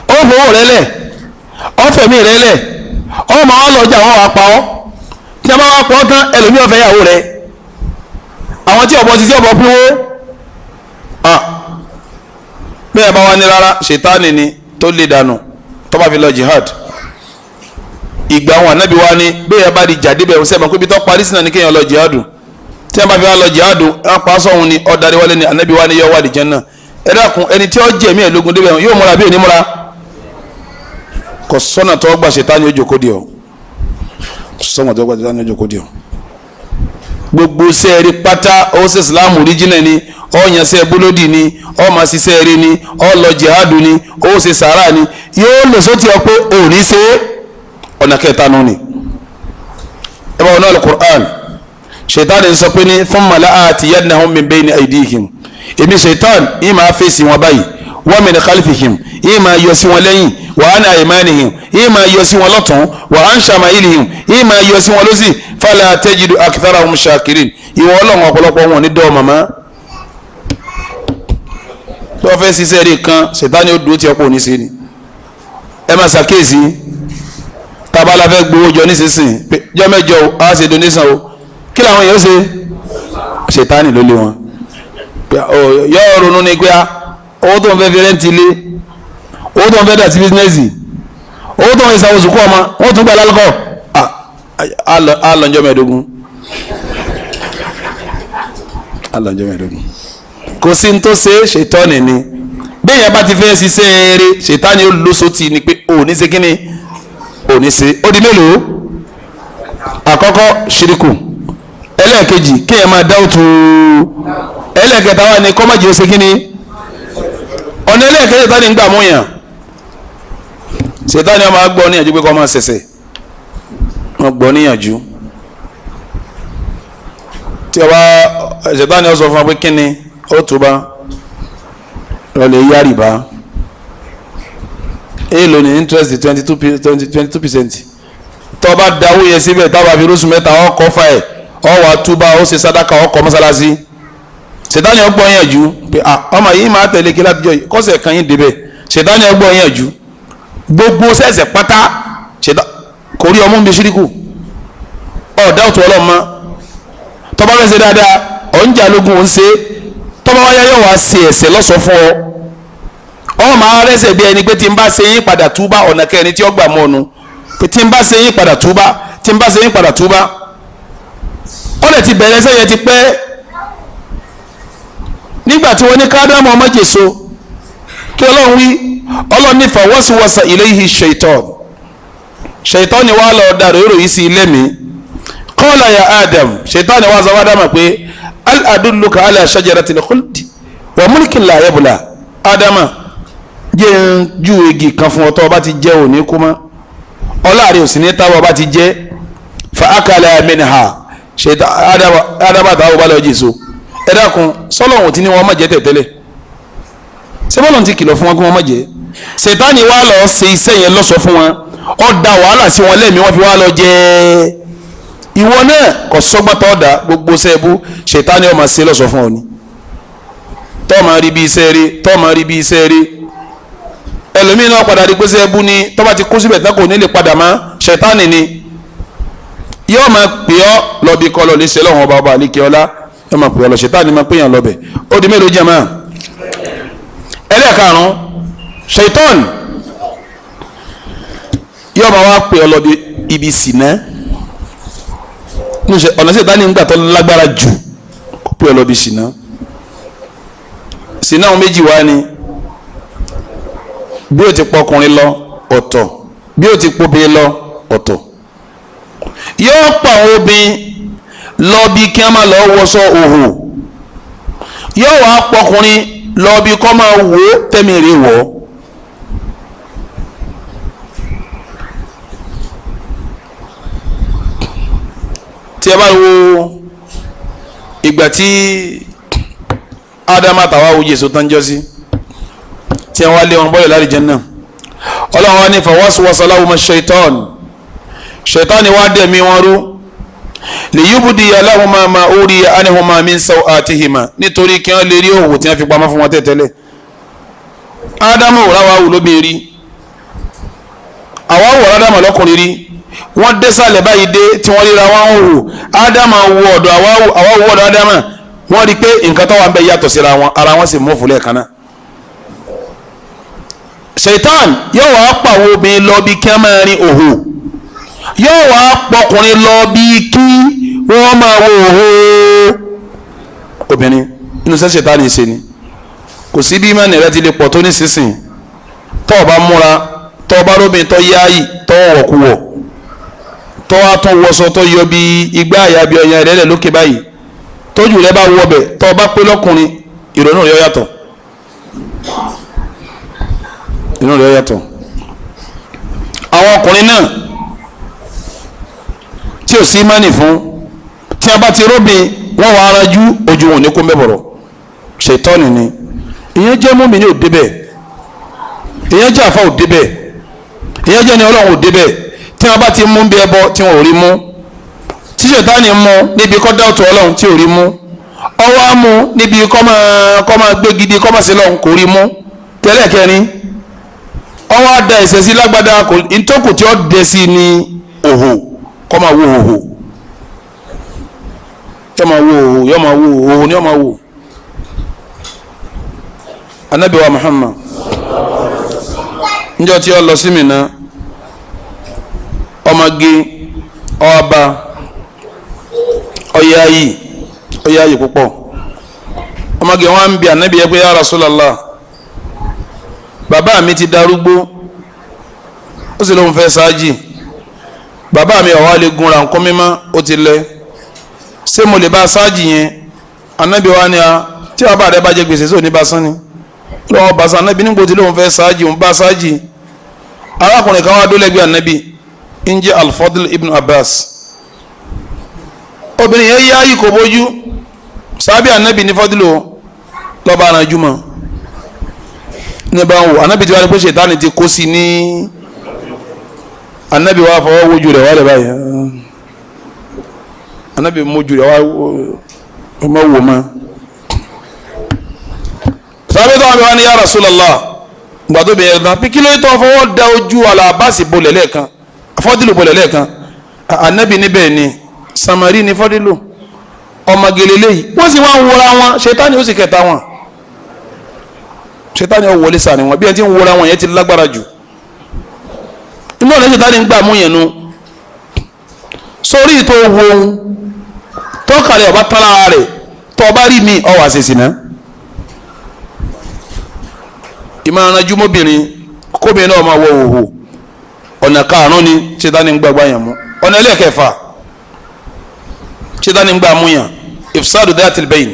ó fowó rẹ lẹ̀, ó fẹ̀mí rẹ lẹ̀, ó máa lọ jà wọ́n wá pa ọ́, tí a bá wá pa ọ́ tán ẹlòmíì ó fẹ́ yàwó rẹ, àwọn tí ọ̀bọ ti sí ọ̀bọ pínwó bẹ́ẹ̀ bá wá ní rárá, ṣètánì ni tó lè dànù tó bá fi lọ jihad. Ìgbà àwọn ànábì wa ni bẹ́ẹ̀ bá di jáde bẹ́ẹ̀ sẹ́ẹ̀ mọ̀ pé ibi tó parí sínú ni kéèyàn lọ jihadu, tí wọ́n bá fi wá lọ jihadu wọ́n pa sọ́hun ni ọ̀darí wálé ni ànábì wa ni yọ wá di Jánnà. Ẹ dákun, ẹni tí ó jẹ̀mí ẹ̀ lógun débẹ̀ yóò múra bí òní múra, kò sọ́nà tó gbà ṣètánì ó jókòó di ọ́, sọ́nà tó gbà ṣètánì ó jókòó di ọ́. Gbogbo sẹ́ẹ̀rí pátá ó ṣe Islam original ni, ó yàn sẹ́ẹ̀ búlódì ni, ó máa ṣiṣẹ́ rí ni, ó lọ jihadu ni, ó ṣe sàárà ni, yóò lè sọ́tì ọ pé òní ṣe é. Ọ̀nà kẹta nù ni ẹ bá wọn náà alukur'an, ṣètàn sọ pé ní thumma la'atiyannahum min bayni aydihim, èmi ṣètàn yìí máa fèsì wọn báyìí, wa min khalfihim yìí máa yọ sí wọn lẹ́yìn, wa an aymanihim yìí máa yọ sí wọn lọ́tún, wa an shama'ilihim yìí máa yọ sí wọn lọ́sì, fala tajidu aktharahum shakirin. Ìwọ ọlọ́run ọ̀pọ̀lọpọ̀ wọn ní dọ́ọ̀ màmá tó fẹ́ ṣiṣẹ́ rí kan, ṣètàn yóò dúró tí ọ̀pọ̀ òní sí ni. Ẹ máa ṣàkíyèsí, tabala fẹ́ gbowó jọ nísinsìnyí jọ mẹ́jọ o, a ṣe donation o, kí làwọn èèyàn ṣe? Ṣètánì ló lé wọn. Yọ ronú ni pé owó tó ń fẹ́ fi rẹ́ǹtì ilé, owó tó ń fẹ́ dà sí bísínẹ́sì, owó tó ń fi sanwó sùkú ọmọ, wọ́n tún gbà lálùkọ́ á lọ njọ́ mẹ́ẹ̀ẹ́dógún, á lọ njọ́ mẹ́ẹ̀ẹ́dógún. Kò sí ní tó ṣe ṣètánì ni. Bẹ́ẹ̀ yẹn bá ti fẹ́ ṣiṣẹ́ eré, ṣètánì ó lóṣòtì ni pé òní ṣe kíni, òní ṣe. Ó di mélòó? Àkọ́kọ́ ṣíríkù, ẹlẹ́ẹ̀kejì kéèyàn máa dáwùtù, ẹlẹ́ẹ̀kẹta wà ní kọ́mọ̀jì ó ṣe kíni, ọ̀nà ẹlẹ́ẹ̀kẹta tá ní gbà mú yàn, ṣètánì ọmọ agbọ́ níyànjú pé kọ́ máa ṣẹ̀ṣẹ̀ wọ́n gbọ́ níyànjú. Tí ọba ṣètánì ó sọ fún wa pé kíni ó túba, Lọ́lẹ̀ yá rìbá. Èèlò ní interest 22%. Tó bá dáwó yẹn síbẹ̀ tábà fi rúṣù mẹ́ta ọkọ̀ fà ẹ̀ ọwọ́ àtúbà ó ṣe sádàkà ọkọ̀ mọ́sálásí. Ṣètánì ọgbọ́n yẹn jù pé ọmọ yìí máa tẹ̀lé kí látijọ́ yìí kọ́sẹ̀ kan yín débẹ̀. Ṣètánì ọgbọ́n yẹn jù gbogbo sẹ̀sẹ̀ pátá kò rí ọmú bí ṣíríkù ọ̀dá òtún ọlọ́mọ. Tọ́ba fẹ́ ṣe dáadáa ọ̀njà lógun ò ń ṣe. Tọ́ba wáyá yóò wá ṣe ẹ̀ṣẹ̀ lọ́sọ̀ fún ọ. Ọ máa rẹ́sẹ̀ bí ẹni pé tí n bá ṣe yín padà túbá ọ̀nà kẹrin tí ó gbà mọ́ ọ̀nù pé tí n bá ṣe yín padà túbá, tí n bá ṣe yín padà túbá. Ó lè ti bẹ̀rẹ̀ sẹ́yẹ ti pẹ́. Nígbà tí wọ́n ní kádámù ọmọ jèso kí Ọlọ́run wí, Ọlọ́run ní fawaswasa ilayhi shaitan. Shaitan ni wàá lọ dàrú ìròyìn sí ilé mi. Qala ya Adam, shaitan ni wàá sọ fún pé al adulluka ala shajaratil khuldi wa mulkin la yabla. Ádámà jẹ́ ń ju igi kan fún ọ tó o bá ti jẹ́ òní kú mọ́, ọláàrin ò sì ní táwọn ọba ti jẹ́. Fa akala minha, Ádámà táwọn bá lọ jèso. Ẹ dákun, sọlọ́hún ti ní wọn má jẹ tẹ̀tẹ́lẹ̀, sẹ́bọ̀lọ́hún ti kìlọ̀ fún wọn kí wọ́n má jẹ? Ṣètánì wá lọ ṣe iṣẹ́ yẹn lọ́sọ̀ fún wọn, ó da wàhálà sí wọn lẹ́mìí, wọ́n fi wá lọ jẹ. Ìwọ náà kò sọ́gbọ́n tó da gbogbo sẹ́ẹ̀bù, ṣètánì ó máa ṣe lọ́sọ̀ fún ọ ni. Tọ́ máa rí bí iṣẹ́ rí, tọ́ máa rí bí iṣẹ́ rí. Ẹlòmíín náà padà rí pé sẹ́ẹ̀bù ni, tọ́ bá ti kó síbẹ̀ tán kò ní lè padà mọ́, ṣètánì ni. Yóò máa pè ọ́ lọ bí kọ́ lọ lè ṣe lọ́wọ́n ọba ọba àlekè ọlá. Yóò máa pè ọ́ lọ, ṣètánì máa pè yàn lọ bẹ̀. Ó di mélòó jẹ́ máa? Ẹlẹ́ẹ̀karùn-ún, ṣètánì yóò máa wá pè ọ́ lọ bí ibi sìnà. Ọ̀nà ṣètánì ń gbà tó lágbára jù kó pè ọ́ lọ bí sìnà. Sìnà àwọn méjì wá ni, bí o ti pọkùnrin lọ ọ̀tọ̀, bí o ti pobìnrin lọ ọ̀tọ̀. Yóò pa àwọn obìnrin lọ bí kí wọ́n máa lọ wọṣọ òhò, yóò wá pọkùnrin lọ bí kọ́ máa wò ó tẹ́mi rè wọ̀. Tí ẹ bá wo ìgbà tí Ádámù àtàwọn àwùjọ èso tán jọ sí, tí wọ́n lé wọn bọ́lẹ̀ láti Jánnà, Ọlọ́run wa ní fawaswasa lahuma shaitan, shaitan ni wàá dẹ̀mí wọn rú, liyubdiya lahuma ma uriya anhuma min sawatihima, nítorí kí wọ́n lè rí òwò tí wọ́n fi pamọ́ fún wọn tẹ́tẹ́lẹ̀. Ádámù òráwá wù lóbi rí, àwa wò Ádámù lọ́kùnrin rí, wọ́n dé sàlẹ̀ báyìí dé tí wọ́n ríra wọn wò. Ádámù wò ọ̀dọ̀ àwa wò ọ̀dọ̀ Ádámù, wọ́n rí pé nǹkan tó wà ń bẹ yàtọ̀ síra wọn, ara wọn sì mú fúlẹ̀ kan náà. Ṣèitán yóò wá pàwọ́ obìnrin lọ bí kí wọ́n máa rin òhò, yóò wá pọkùnrin lọ bí kí wọ́n máa wo òhò obìnrin. Inú sẹ́ ṣètánì ṣe ni. Kò sí bí mẹ́rin rẹ ti lè pọ̀ tó nísinsìnyí, tó o bá múra, tó o bá róbìn tó yáàyì, tó o wọ̀kúwọ̀, tó o tún wọṣọ tó yọ bí igbá àyà bí ọyàn rẹ lẹ̀ lókè báyìí, tójú rẹ bá wọ ọbẹ̀, tó o bá pé lọ́kùnrin, ìrònú rẹ yàtọ̀, inú rẹ yàtọ̀. Àwọn ọkùnrin náà tí ò sí mánì fún, tí a bá ti róbìn wọ́n wà arájú, ojú wọn ò ní kó mẹ́bọ̀rọ̀. Ṣètọ́nì ni. Ìyẹn jẹ́ múmi ní òde bẹ́ẹ̀, ìyẹn jẹ́ àfa òde bẹ́ẹ̀, ìyẹn jẹ́ ni Ọlọ́run òde bẹ́ẹ̀. Tí wọ́n bá ti mú bí ẹbọ tí wọ́n ò rí mú, tí ṣètánì mú níbi kọ́ dáwọ́tò Ọlọ́run tí ò rí mú, ọwọ́ á mú níbi kọ́ máa gbé gidi kọ́ máa ṣe lọ́hùn kò rí mú. Tẹ́lẹ̀ kẹrin, ọwọ́ á da ẹ̀sẹ̀ sí lágbádá, ntọ́kù tí ó dẹ sí ni òhò, kọ́ máa wo òhò, yọ máa wo òhò, yọ máa wo òhò ni yọ máa wo. Ànábì wa Muhammad njọ́ tí ó lọ sí Mínà, ọmọge ọba ọyáyì ọyáyì púpọ̀. Ọmọge wọn ń bi Ànábì yẹ pé ya Rasulallah, bàbá mi ti darúgbó, ó sì lóun fẹ́ ṣáájì, bàbá mi ọ̀wá lè gun rànkún mímọ́, ó ti lẹ, ṣé mo lè bá ṣáájì yẹn? Ànábì wa ni a, tí bàbá rẹ bá jẹ gbèsè sóò ní bá sán ni? Lọ́wọ́ bá sán. Ànábì nígbò tí lóun fẹ́ ṣáájì, òun bá ṣáájì. Arákùnrin kan wá dólẹ́gbẹ̀ẹ́ Ànábì, ń jẹ́ Al-Fadl ibn Abbas. Obìnrin yẹn yáyì kò bójú, sábẹ́ Ànábì ní Fadlu lọ́ba aranjú mọ́. Ní bá ń wò anabi tí wàá ní pé ṣètánì ti kó sí ní anabi wàá fọwọ́ wojú rẹ̀ wálé báyìí. Anabi mójú rẹ̀ wá ọmọ wò ma. Sábẹ́ tó wà bí wọ́n ní ya Rasulullah gbàdó bẹ̀rẹ̀ tán bí kí ló tó fọwọ́ da ojú Al-Abbas bolẹ̀ lẹ́ẹ̀kan, Fọ́dílù bolẹ̀ lẹ́ẹ̀kan. Anabi níbẹ̀ ni Samari ni Fọ́dílù ọmọge lélẹ́yìí, wọ́n sì wá ń wọra wọn, ṣètánì ó sì kẹta wọn, ṣètánì ó wọlé sàní wọn, bí ẹni tí ń wọra wọn yẹn ti lágbára jù. Inú ọ̀nà ṣètánì ń gbà mú yẹn nu sórí ìtò wo tọ́kàlẹ̀ ọba tán lára rẹ̀, tọ́ ọba rí mi ọwọ́ àṣẹṣì náà. Ìmọ̀ràn jùmọ̀bìnrin kóbìnrin náà máa wọ òhò, ọ̀nà karùn-ún ni ṣètánì ń gbàgbà yẹn mú. Ọ̀nà ẹlẹ́ẹ̀kẹfà ṣètánì ń gbà mú yàn, ifsadu dhatil bayn,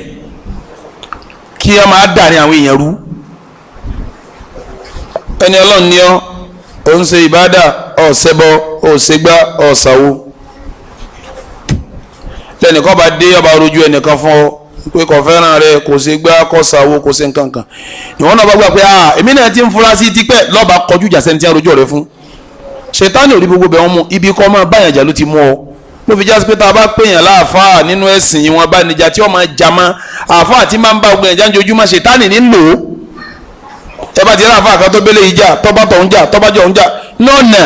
kí a máa dàrin àwọn èèyàn rú. Ẹni ọlọ́run ni ọ́, ò ń ṣe ìbádà, ọ̀ṣẹ́bọ, ọ̀ṣẹ́gbá, ọ̀ṣàwó. Lẹ́nìkan bá dé ọba rojú ẹnìkan fún ọ pé kò fẹ́ràn rẹ, kò ṣe gbá, kò ṣàwó, kò ṣe nǹkan kan. Ìwọ́n náà bá gbà pé èmi náà ti ń fura sí tipẹ́, lọ́ba kọjú ìjà sẹ́ni tí a rojọ́ rẹ fún. Ṣètánì ò rí gbogbo bẹ̀ wọ́n mú, ibi kọ́ máa báyàn jà ló ti mú ọ. Ló fi jásí pé tá a bá pèèyàn láàfáà nínú ẹ̀sìn wọn bá níjà tí wọ́n máa jà mọ́ àfáà tí máa ń bá ogun ẹ̀já ń jojúmọ́, ṣètánì ní lò ó. Ẹ bá ti rí àfáà kan tó bẹ́lẹ̀ yìí jà, tọ́ba tọ̀ ń jà, tọ́ba jọ̀ ń jà, lọ́nà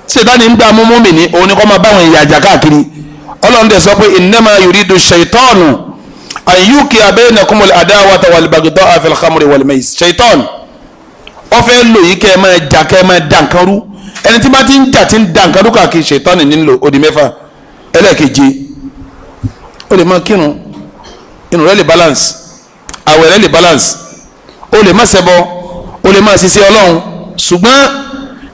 ṣètánì ń gbà mú mi ní òun ni kọ́ máa bá àwọn èèyàn jà káàkiri. Ọlọ́run dẹ̀ sọ pé innama yuridu ṣaitọ́ọ̀nù an yuqi'a bainakumul adawata wal bagda'a fil khamri wal maisir. Ṣaitọ́ọ̀nù ó fẹ́ lò yìí kẹ́ ẹ máa jà, kẹ́ ẹ máa dà nǹkan rú. Ẹni tí bá ti ń jà tí ń dà nǹkan rú káàkiri, ṣaitọ́ọ̀nù nílò ó di mẹ́fà. Ẹlẹ́ẹ̀keje, ó lè máa kírun, irun rẹ lè balance, àwẹ̀ rẹ lè balance, ó lè má ṣẹbọ, ó lè má ṣiṣẹ́ Ọlọ́run, ṣùgbọ́n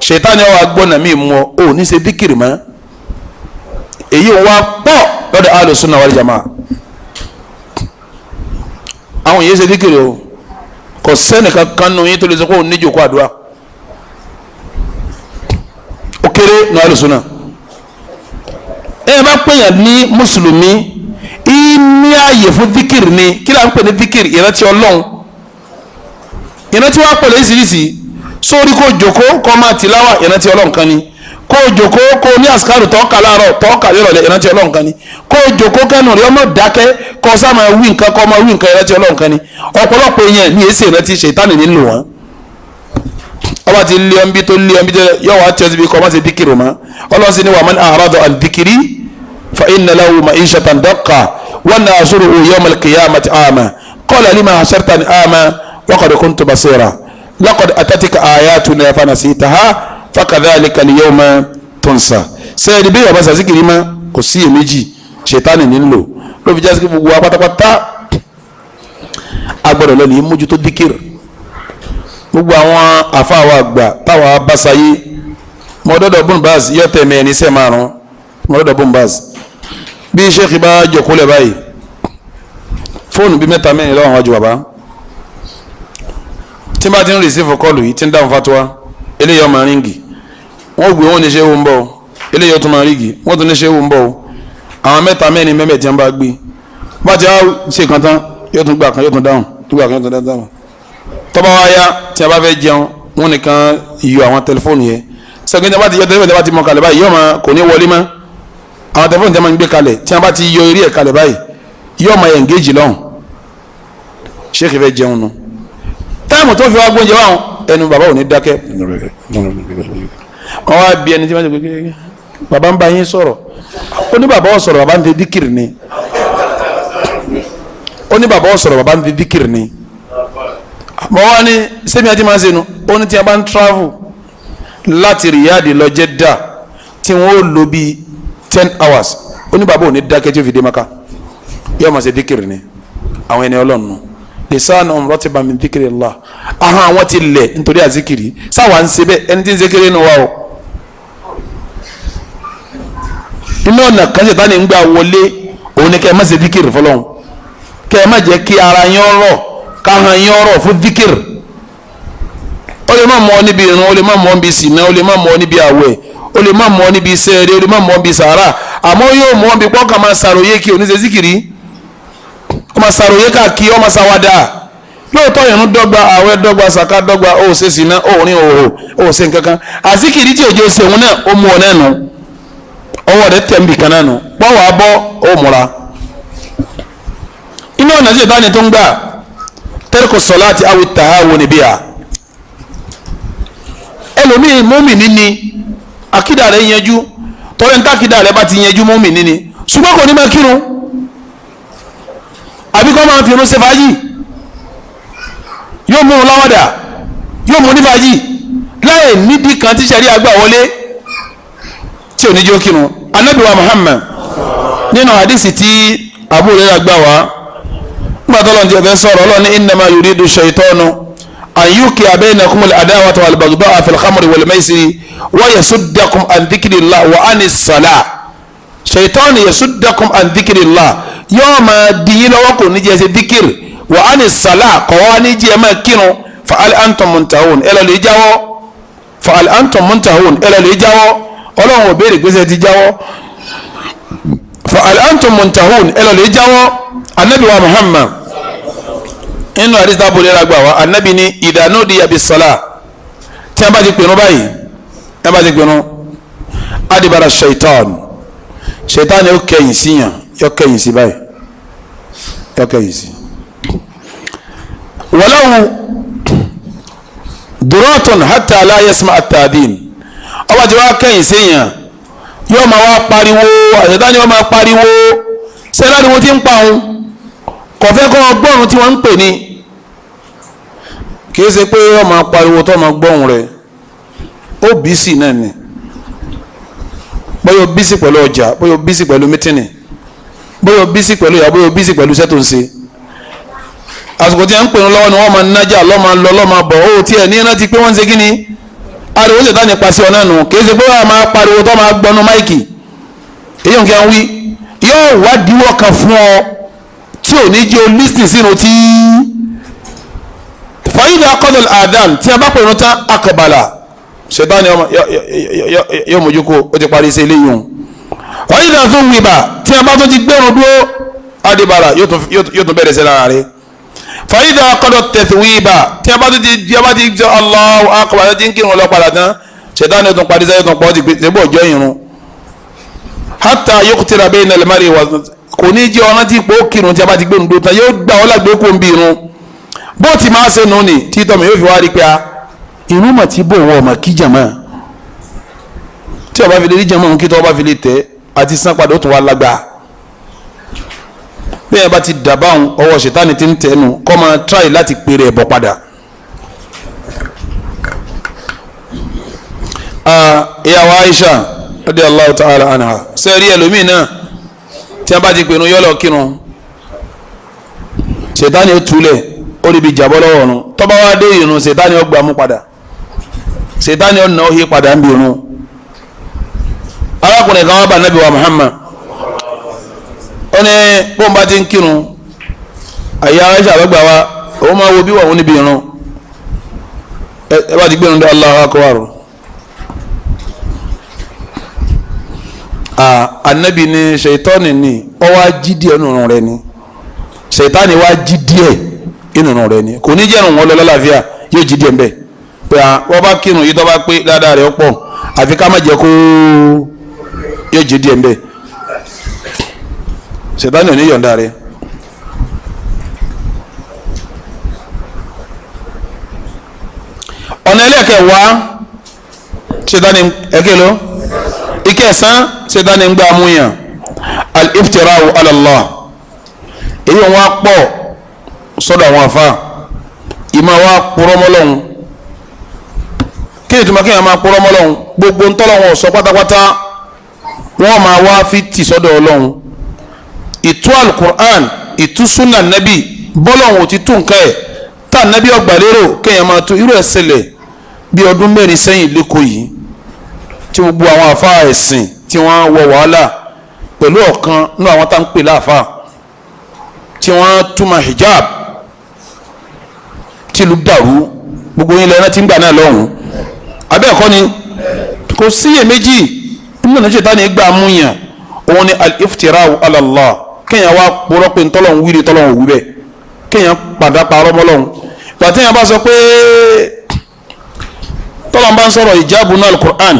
ṣètánì ọwọ́ agbọ́nà míì mú ọ, ò ní ṣe díkìrì mọ́. Èyí wá pọ̀ lọ́dọ̀ Ahlus-Sunnah wal Jamā'ah. Àwọn yìí ṣe díkìrì o, kò sẹ́nìkan kan nù yín tó lè sọ pé òun níjòkó àdúrà, ó kéré nù Ahlus-Sunnah. Ẹ bá pèèyàn ní mùsùlùmí, ní ààyè fún díkìrì ni. Kí là ń pè ní díkìrì? Ìrántí Ọlọ́run. Ìrántí wa pọ̀ lóríṣiríṣi. Sórí kó jòkó kó máa tìláwà, ìrántí Ọlọ́run kan ni. Kó jòkó kó ní àsìkárù tọ́ka láàárọ̀ tọ́ka nírọ̀lẹ́, ìrántí Ọlọ́run kan ni. Kó jòkó kẹ́nu rí ọmọ dákẹ́ kó sá máa wí nǹkan, kó máa wí nǹkan, ìrántí Ọlọ́run kan ni. Ọ̀pọ̀lọpọ̀ èèyàn ní èsì ìrántí ṣètánì nílò wọn. Ọba ti lé ọmọbi tó lé ọmọbi tó yọ wá tí ọ síbi kọ́ ọmọ ṣe díkìrì mọ́. Ọlọ́run sì ní wa man a'rada an dhikri fa inna lahu ma'ishatan daqqa wa nahshuruhu yawma al-qiyamati a'ma qala lima hashartani a'ma wa qad kuntu basira laqad atatika ayatuna fanasitaha fakadhalika al-yawma tunsa. Sẹ́ẹ̀dì bí ọba sàzíkìrì mọ́ kò sí iyèméjì, ṣètánì nílò. Ló fi jásí gbogbo wa pátápátá agbọ́dọ̀ lọ ní mójútó díkìrì. Gbogbo àwọn àfáàwọ̀ àgbà táwa bá sáyé, mọ́dọ́dọ̀ bùnbaz yọ tẹ̀mí ẹni sẹ́ márùn-ún, mọ́dọ́dọ̀ bùnbaz bí sèkì bá jòkólẹ̀ báyìí, fóònù bíi mẹ́ta mẹ́rin lọ́wọ́ àwọn àjò bàbá tí bá ti ń rìsífù kọlù yìí tí ń dáhùn fatuwa, eléyìí ọmọ ríngì, wọ́n gbé wọn ní ṣé ń bọ̀, eléyìí ọtún máa ríngì, wọ́n tún ní ṣé ń bọ̀. Àwọn mẹ́ta mẹ́rin mẹ́mẹ́ tí wọ́n bá gbé bá ti á ṣe kan tán, yóò tún gbà kan, yóò tún dáhùn, tún gbà kan, yóò tún dáhùn. Tọ́ba wa ya tí a bá fẹ́ jẹun, wọn nìkan yọ àwọn tẹlifóònù yẹn. Sẹ́gun tí a bá ti yọ tẹlifóònù tí a bá ti mọ kalẹ̀ báyìí, yóò máa kò ní wọlé mọ́. Àwọn tẹlifóònù tí a máa ń gbé kalẹ̀ tí a bá ti yọ eré ẹ̀ kalẹ̀ báyìí, yóò máa engage lọ́hùn. Ṣéèkì fẹ́ jẹun nu táìmù tó fi wá gbóúnjẹ wá ẹnu bàbá ò ní dákẹ́. Wọ́n wá bí ẹni tí wọ́n ti gbé bàbá ń bá yín sọ̀rọ̀, ó ní bàbá ò sọ̀rọ̀, bàbá ń fi díkìrì ni. Ó ní bàbá ò sọ̀rọ̀, bàbá ń fi díkìrì ni. Mọ wá ní sẹ́mi àti máa ń sẹ́nu, ó ní tí a bá ń travel láti Riyadh lọ Jeddah tí wọ́n ó lò bíi 10 hours, ó ní bàbá ò ní dákẹ́ tí ó fi dé Maka, yóò máa ṣe díkìrì ni. Àwọn ẹni Ọlọ́run lisanum ratiban min dhikrillah, ahọ́n àwọn ti lẹ̀ nítorí àzikiri. Sáwà ń ṣe bẹ́ẹ̀, ẹni tí ń ṣe kéré nu wa o. Inú ọ̀nà kan ṣètánì ń gbà wọlé, òun ni kẹ́ ẹ má ṣe díkìrì fọlọ́hún, kẹ́ ẹ má jẹ́ kí ara yín ọ̀rọ̀, káhàn yín ọ̀rọ̀ fún díkìrì. Ó lè má mọ ọ níbi ìrun, ó lè má mọ ọ níbi ìsìnà, ó lè má mọ ọ níbi àwẹ̀, ó lè má mọ ọ níbi iṣẹ́ eré, ó lè má mọ ọ níbi sàárà, àmọ́ yóò mọ ọ níbi pọ́kà máa ṣàròyé kí oníṣe síkìrì, ó máa ṣàròyé káàkiri, ó máa ṣàwádà. Lóòótọ́ ìrun dọ́gba, àwẹ̀ dọ́gba, sàká dọ́gba, ó ṣe sì náà, ó rìn òhò, ó ṣe nǹkankan. Àsìkiri tí òjò ṣe òun náà ó mú ọ náà nù, ọwọ́ rẹ̀ tẹ̀ ń bì kan náà nù, pọ́wọ́ abọ́ ó múra. Inú ọ̀nà tí ìbáni tó ń gbà tẹ́lẹ̀kọ̀ sọ̀láàtì awi tàháwò níbí à. Ẹlòmíì mùmínì ni àkídà rẹ̀ yanjú, tọ́lẹ̀ ń tàkídà rẹ̀ bá ti yanjú mùmínì ni, ṣùgbọ́n kò ní máa kírun àbí kọ́ máa fi irun ṣe fàájì, yóò mú un láwàdà, yóò mú un ní fàájì láì nídìí kan tí sẹ́rí àgbà wọlé tí ò ní jó kírun. Ànábì wa Muhammad nínú hadisi tí Abu Hurairah gbà wá, nígbà tó lọ́n ti fẹ́ sọ̀rọ̀, Ọlọ́run ní innama yuridu shaytanu an yuqi'a baynakumul adawata wal baghdha'a fil khamri wal maisiri wa yasuddakum an dhikrillah wa anis salah. Shaytanu yasuddakum an dhikrillah, yóò máa di yín lọ́wọ́ kò ní jẹ́ ṣe dhikr, wa anis salah, kọ́ wá ní jẹ́ máa kírun. Fa hal antum muntahun, ẹ lọ lè jáwọ́. Fa hal antum muntahun, ẹ lọ lè jáwọ́. Ọlọ́run ò béèrè pé ṣé ti jáwọ́. Fa hal antum muntahun, ẹ lọ lè jáwọ́. Anabi wa Muhammad nínú àdìsí Abu Hurairah gbà wá, anabi ní idha nudiya bis-salah, tí a bá ti pinnu báyìí, tí a bá ti pinnu, adibara shaitan, shaitan yóò kẹ̀yìn sí yàn, yóò kẹ̀yìn sí báyìí, yóò kẹ̀yìn sí. Walahu duratun hatta la yasma at-ta'dhin, ọba tí wàá kẹ̀yìn sí yàn, yóò máa wá pariwo, àṣetán yóò máa pariwo, sẹ́lá ni wọ́n ti ń pa òun, kọ̀fẹ́ kọ́ ọgbọ́run tí wọ́n ń pè ní. Kì í ṣe pé ó máa pariwo tó máa gbọ́hùn rẹ̀, ó bísì náà ni, bóyá ó bísì pẹ̀lú ọjà, bóyá ó bísì pẹ̀lú mítìnì, bóyá ó bísì pẹ̀lú ìyá, bóyá ó bísì pẹ̀lú iṣẹ́ tó ń ṣe. Àsìkò tí wọ́n ń pè ní lọ́wọ́ ni wọ́n máa nájà, lọ́ máa lọ, lọ́ máa bọ̀, ó tiẹ̀ ní rántí pé wọ́n ń ṣe kí ni, ariwo ṣètá ní paṣẹ ọ̀nà nù. Kì í ṣe pé wọ́n máa pariwo tó máa gbọ́nu máìkì, èyí nǹkan wí yóò wá diwọ́ kan fún ọ tí ò ní jẹ́ o lísìn sínú tí. Fàyídà kọ́dọ̀lù adam, tí a bá pè ní tán akọ̀bàlà, ṣètánì yóò mójú kó o ti parí iṣẹ́ eléyìí òun. Fàyídà tó wìbà, tí a bá tó ti gbẹ̀rún dúró adébàlà, yóò tún bẹ̀rẹ̀ sí lára rẹ̀. Fàyídà kọ́dọ̀ tẹ̀síwìbà, tí a bá tó ti jẹ́ Allahu akbar tí ń kírun lọ padà tán, ṣètánì yóò tún parí iṣẹ́, yóò tún pọ̀ ti bọ̀ jọ ìrun. Hatta yuqtira bayna al-mar'i wa, kò ní jẹ́ ọ̀nà tí ipò kírun tí a bá ti gbé nùdó tán, yóò gbà ọ́ lágbé kó ń bí irun. Bó ti máa ṣe nù ní títọ́ mi yóò fi wá rí pé a irun mà ti bò wọ ọmọ kí jàmá, tí ó bá fi lè rí jàmá òun kí tó bá fi lè tẹ̀ àti san padà ó tún wá lágbá. Bí ẹ bá ti dàbá òun, ọwọ́ ṣètánì ti ń tẹ̀ nù, kọ́ máa tíráì láti pèrè ẹ̀bọ̀ padà. Ìyàwó Aisha radiyallahu ta'ala anha, sẹ́ẹ̀rí ẹlòmíì náà tí a bá ti pinnu yọ́lọ̀ kírun, ṣètánì ó túlẹ̀, ó ríbi jàbọ́ lọ́wọ́ ọ̀run, tọ́ba wá dé ìrun ṣètánì ó gbà mú padà, ṣètánì ó nà ó yí padà ń bí irun. Arákùnrin kan wá bá Nábì wa Muhammad, ó ní bóun bá ti ń kírun, àyè Aisha lọ́gbà wa, òun máa wo bí wà òun níbi irun, ẹ bá ti gbẹ̀rún dé Allahu akbar. Anabi ni ṣètọ́ni ni ọ wá jí díẹ̀ nínú rẹ ni, ṣètánì wá jí díẹ̀ nínú rẹ ni, kò ní jẹ́rùn wọn lọ lálàáfíà, yóò jí díẹ̀ nbẹ pé wọ́n bá kírun yìí tó bá pé dáadáa rẹ̀ pọ̀, àfi ká má jẹ́ kó yóò jí díẹ̀ nbẹ. Ṣètánì ò ní yọ̀ǹda rẹ. Ọ̀nà ẹlẹ́kẹ̀wá ṣètánì ẹ̀kẹ́ lọ ìkẹsàn ṣètánì ń gbà múyàn, al-iftira'u ala Allah, èyí wọn pọ̀ sọ́dọ̀ àwọn afa, ìmọ̀ wa kúrọ́ mọ́lọ́hún. Kí ni ìtumọ̀ kéèyàn máa kúrọ́ mọ́lọ́hún? Gbogbo ntọ́lọ́hún ọ̀sọ́ pátápátá wọ́n máa wá fi tì sọ́dọ̀ Ọlọ́hun. Ìtú al-Qur'an, ìtú sunna nabi, bọ́lọ́hún ò ti tún nǹkan ẹ̀ tá nabi ọgbà lérò kéèyàn máa tú. Irú ẹ̀ ṣẹlẹ̀ bí ọdún mẹ́rin sẹ́yìn lẹ́kọ̀ọ́ yìí, tí gbogbo àwọn àfa ẹ̀sìn tí wọ́n wọ wàhálà pẹ̀lú ọ̀kan nínú àwọn tá ń pè láàfà, tí wọ́n túmọ̀ hijab, tí ìlú dàrú, gbogbo yín lẹ́yìn tí ń gbà náà lọ́hùn. Abẹ́ ẹ̀kọ́ ni kò síyèméjì nínú ọ̀nà ṣètánì gbà mú yàn, òun ni al-iftira'u ala Allah, kéèyàn wá purọ́ pé ntọ́lọ́hún wíri tọ́lọ́hún wí bẹ́ẹ̀, Kéèyàn padà parọ́ mọ́ Ọlọ́hun. Ìgbà téèyàn bá sọ pé tọ́lá bá ń sọ̀rọ̀ ìjáàbù náà alukur'an,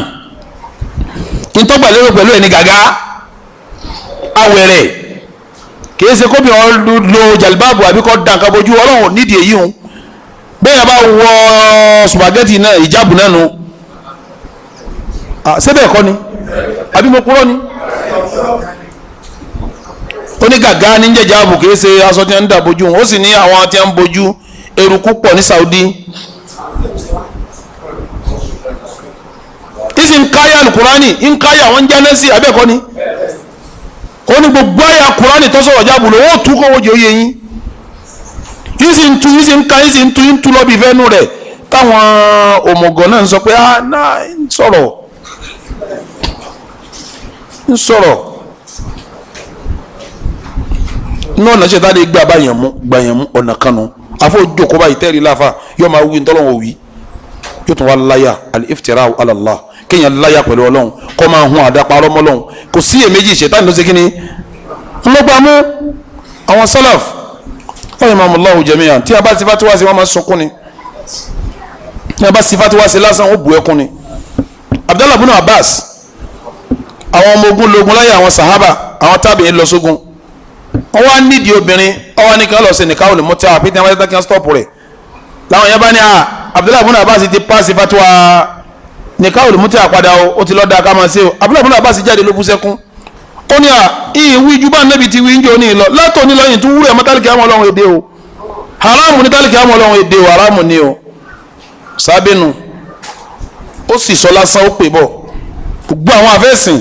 ntọ́gbà lérò pẹ̀lú ẹni gàgá awẹ̀rẹ̀, kìí ṣe kóbi ọ̀ lo jàlibáàbù àbí kọ́ da nǹkan bojú. Ọlọ́run nídìí èyí hùn. Bẹ́ẹ̀ bá wọ sùpàgẹ́tì náà, ìjáàbù náà nu síbẹ̀ kọ́ ni àbí mo kúrọ́ ni? Onígàgá ní jẹ̀jáàbù kìí ṣe aṣọ tí wọ́n ń dà bojú. Ó sì ní àwọn tí wọ́n ń bojú eruku pọ̀ ní Saudi. Isi nkaya alukurani, nkaya àwọn jánẹ́sì abẹ́ẹ̀kọ́ ni. Ó ní gbogbo àyà kurani tó sọ̀rọ̀ jábù lọ, ó tú kó wọ́n jẹ́ oyè yín. Isi ń tu, isi ń ka, isi ń tu, ń tu lọ́bi ìfẹ́ nù rẹ̀. Táwọn òmùgọ̀ náà ń sọ pé ah náà ń sọ̀rọ̀, ń sọ̀rọ̀. Ní ọ̀nà ṣe tá a lè gbà báyàn mú, gbàyàn mú ọ̀nà kanu. Àfọ̀ jókòó báyìí tẹ́rì láfa, yóò máa wí ntọ́lọ́wọ̀ wí. Yóò tún wá láyà al-iftira ala Allah, kéèyàn láyà pẹ̀lú Ọlọ́run, kọ́ máa hun àdàparọ́ mọ́ Ọlọ́run. Kò sí èméjì, ṣètánì ló ṣe kí ni ńlọgbàmú. Àwọn salaf rahimahumullahu jami'an, tí a bá sifá tí wá sí wọn máa sunkún ni, tí a bá sifá tí wá sí lásán ó bu ẹkún ni. Abdallah ibn Abbas, àwọn ọmọ ogun lógun láyé àwọn sahaba, àwọn tábìyìn lọ sógun, wọ́n wá nídìí obìnrin, wọ́n wá ní kí wọ́n lọ sí nìkan olùmọ́tà àbí tí wọ́n bá tẹ́ kí wọ́n stọ́ọ̀pù rẹ̀. Làwọn yẹn bá ní a Abdullahi ibn Abbas ti paasi fatuwa nìkan olùmútí àpadà o, ó ti lọ́ọ́ da ká máa ṣe o. Abdullahi ibn Abbas jáde ló bú sẹ́kún. Ó ní à ìyìn wí ju bá nẹ́bi ti wí ń jò ní ìlọ látò ní lọ́yìn tún wúrẹ̀ mọ́ tálíkì àmọ́ ọlọ́run èdè o. Haramu ní tálíkì àmọ́ ọlọ́run èdè o, haramu ní o. Sábẹ́nu ó sì sọ lásán ó pè bọ̀. Gbogbo àwọn àfẹ́sìn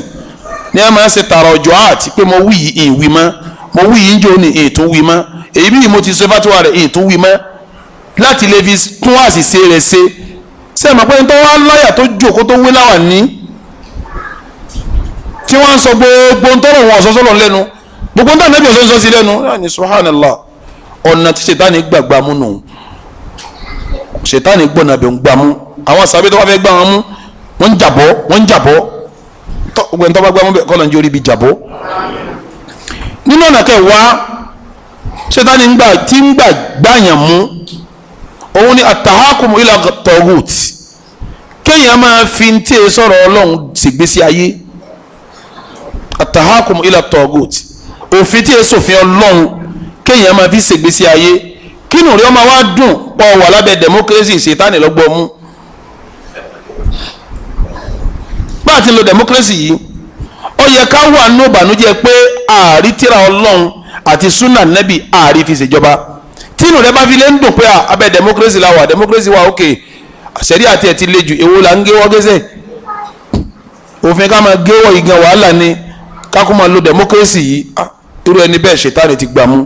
ní ẹ máa ń ṣe tààrà ọjọ́ àti pé mo wí yìí ìyìn wí mọ́, mo wí yìí ń jò ní ìyìn tún wí mọ́, èyí bí mo ti ṣe fatuwa rẹ̀ ìyìn tún wí mọ́, láti lè fi tún àṣìṣe rẹ̀ ṣe. Ṣé ẹ mọ̀ pé ní tó wá láyà tó jókòó tó wé láwà ní tí wọ́n ń sọ gbogbo ń tọrọ wọn ọ̀sọ́sọ́ lọ lẹ́nu, gbogbo ń tàn nẹ́bí ọ̀sọ́sọ́ sí lẹ́nu ní subhanallah. Ọ̀nà tí ṣètánì gbàgbà mú nù, ṣètánì gbọ̀nà bẹ̀ ń gbà mú. Àwọn sàbẹ̀ tó bá fẹ́ gbà wọn mú, wọ́n ń jàbọ́, wọ́n ń jàbọ́. Gbogbo ẹni tó bá gbà mú bẹ̀ kọ́ lọ́n jẹ́ orí ibi jàbọ́. Nínú ọ̀nà kẹwàá ṣètánì ń gbà tí ń gbà gbàyàn mú, òun ni atahakum ila tọgut, kéèyàn máa fi ń tẹ́ sọ̀rọ̀ Ọlọ́run ṣègbésí ayé. Atahakum ila tọgut, òfin tí èso òfin Ọlọ́run kéèyàn máa fi ṣègbésí ayé. Kínú rí ọmọ wa dùn pọ̀ wà lábẹ́ democracy, ṣètánì lọ́gbọ́ mú. Bá a ti lo democracy yìí, ó yẹ ká wà nínú ìbànújẹ́ pé ààrí tíra Ọlọ́run àti sunna nẹ́bì ààrí fi ṣèjọba. Tínú rẹ bá fi lé ń dùn pé abẹ́ democracy la wà, democracy wà òkè, àṣẹrí àti ẹ̀ ti le jù, èwo là ń géwọ́ gẹ́sẹ̀? Òfin ká máa géwọ́ igan wàhálà ni, ká kó máa lo democracy yìí. Irú ẹni bẹ́ẹ̀ ṣètánì ti gbà mú.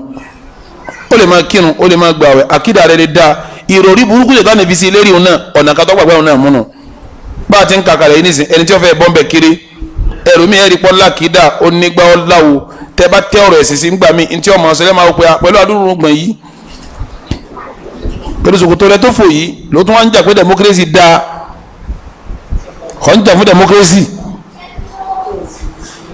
Ó lè máa kírun, ó lè máa gbààwẹ̀, àkídà rẹ lè dáa, ìròrí burúkú ṣètánì fi sí ìlérí òun náà, ọ̀nà kan tó gbàgbé òun náà múnu. Bá a ti ń kàkàlẹ̀ yìí nísìn, ẹni tí wọ́n fẹ́ bọ́m̀bẹ̀ kiri, ẹrù mi ẹ̀rí pọ́ lákìdá, ó nígbà ó láwo, tẹ bá tẹ ọ̀rọ̀ ẹ̀sìn sí ń gbà mí, ntí ọmọ ọ̀sẹ̀ máa wọ pé pẹ̀lú àdúrú gbọ̀n yìí, pẹ̀lú ṣòkòtò rẹ tó fò yìí, ló tún wá ń jà pé democracy dáa, ọ̀ ń jà fún democracy.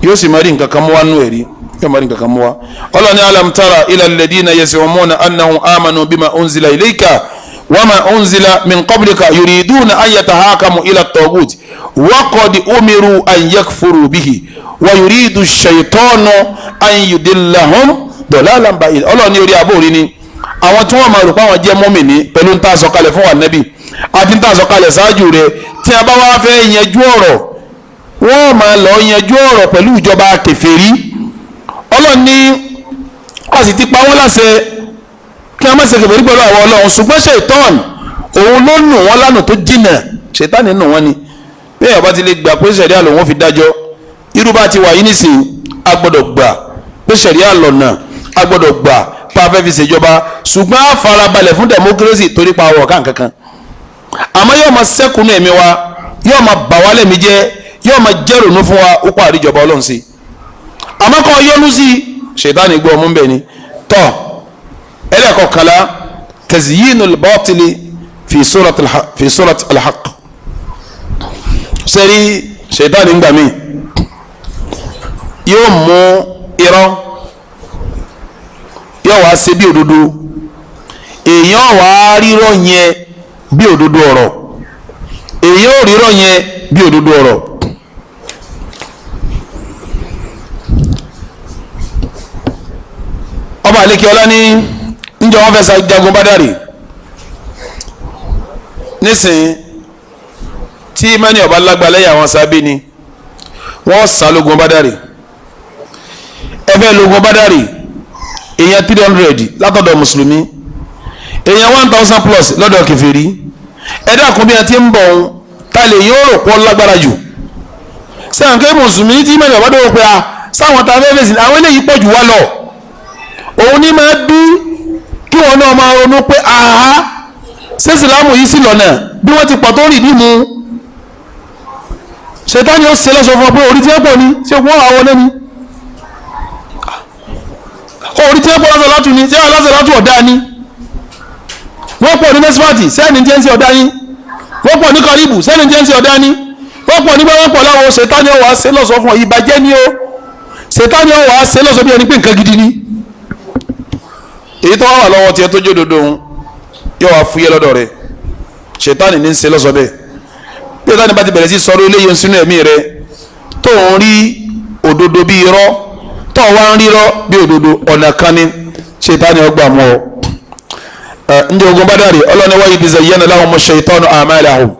Yóò sì máa rí nǹkan kan mú wá nú ẹ̀rí, yóò máa rí nǹkan kan mú wá. Ọlọ́ni alam tara ila alladhina yaz'umuna annahum amanu bima unzila ilayka wa ma unzila min qablika yuriduna an yatahakamu ila at-taghut wa qad umiru an yakfuru bihi wa yuridu ash-shaytanu an yudillahum dalalan ba'ida. Ọlọ́ni orí abóorí ni àwọn tí wọ́n máa rò pé àwọn jẹ́ mọ́mìnì pẹ̀lú ń tà sọ̀kalẹ̀ fún wa nẹ́bì àti ń tà sọ̀kalẹ̀ ṣáájú rẹ̀, tí a bá wá fẹ́ yanjú ọ̀rọ̀, wọ́n máa lọ yanjú ọ̀rọ̀ pẹ̀lú ìjọba kèfèrí. Ọlọ́run ní a sì ti pa wọ́n láṣẹ kí wọ́n má ṣe kèfèrí pẹ̀lú àwọn Ọlọ́run, ṣùgbọ́n ṣètọ́n òun ló nù wọ́n lánàá tó jìnà. Ṣètánì nù wọ́n ni. Bí èèyàn bá ti lè gbà pé ṣẹ̀ríà lòun fi dájọ́, irú bá ti wà yìí nísìnyí, a gbọ́dọ̀ gbà pé ṣẹ̀ríà lọ́nà, a gbọ́dọ̀ gbà pa afẹ́ fi ṣèjọba, ṣùgbọ́n a farabalẹ̀ fún democracy torí pa àwọ̀ kan kankan. Àmọ́ yóò máa sẹ́kùnú ẹ̀mí wa, yóò máa bà wá lẹ́mí jẹ́, yóò máa jẹ́rònú fún wa, ó pa àríjọba Ọlọ́run sí. Àmọ́ kọ́ yọnu sí ṣètánì gbọ́ ọmú bẹ́ẹ̀ ni. Tọ́ ẹlẹ́kọ̀ọ́kànlá, tazyinul batili fi surat al-haqq. Sẹ́rí ṣètánì ń gbà mí yóò mú irọ́, yóò wá ṣe bí òdodo, Èèyàn wà á rírọ̀ yẹn bí òdodo ọ̀rọ̀, èèyàn ò rírọ̀ yẹn bí òdodo ọ̀rọ̀. Ọba àlekè ọlá ní níjọ wọn fẹ́ jagun Bádàrí nísìnyí, tí mẹ́ni ọba lágbá lẹ́yìn àwọn sábẹ́ ni wọ́n sá lógun Bádàrí. Ẹ fẹ́ lógun Bádàrí, èèyàn 300 látọ̀dọ̀ mùsùlùmí, èèyàn 1000 plus lọ́dọ̀ kèfèrí. Ẹ dákun bí ẹ ti ń bọ̀ ọ́n ta lè yóò rò pọ̀ lágbára jù? Sẹ́wọ̀n kí mùsùlùmí tí mẹ́ni ọba dọ̀wọ́ pé a sáwọn ta fẹ́ fèsì àwọn eléyìí pọ̀ jù wá lọ. Òun ní máa bí kí wọn náà máa ronú pé àhá ṣé ìsìlámù yìí sì lọ́nà bí wọ́n ti pọ̀ tó rì nímú. Ṣètánì ó ṣe lọ́sọ̀ fún ọ pé orí tí wọ́n pọ̀ ní ṣé wọ́n àwọn lẹ́ni, orí tí wọ́n pọ̀ lọ́sọ̀ látù ní ṣé wọ́n lọ́sọ̀ látù ọ̀dá ni, wọ́n pọ̀ ní nẹ́sífàtì sẹ́ni tí ń ṣe ọ̀dá ni, wọ́n pọ̀ ní kọ́ríbù sẹ́ni tí ń ṣe ọ̀dá ni, wọ́n pọ̀ nígbà wọ́n pọ̀ láwọn. Ṣètánì ó wá ṣe lọ́sọ̀ fún ọ, ìbàjẹ́ ni ó. Ṣètánì ó wá ṣe lọ́sọ̀ bí ẹni pé nǹkan gidi ni. Èyí tó wà lọ́wọ́ tiẹ̀ tó jódodo òun yóò wá fúyẹ́ lọ́dọ̀ rẹ̀. Ṣètánì ní ń ṣe lọ́sọ̀ bẹ́ẹ̀. Bí ṣètánì bá ti bẹ̀rẹ̀ sí sọ̀rọ̀ eléyìí sínú ẹ̀mí rẹ̀, tó ń rí òdodo bí irọ́, tó wá ń rírọ́ bí òdodo, ọ̀nà kan ni ṣètánì ọgbà mọ́ ọ. Ǹjẹ́ ogun Bádàrí ọlọ́ni wáyé bí zayyana lahumu ṣaitanu a'malahum.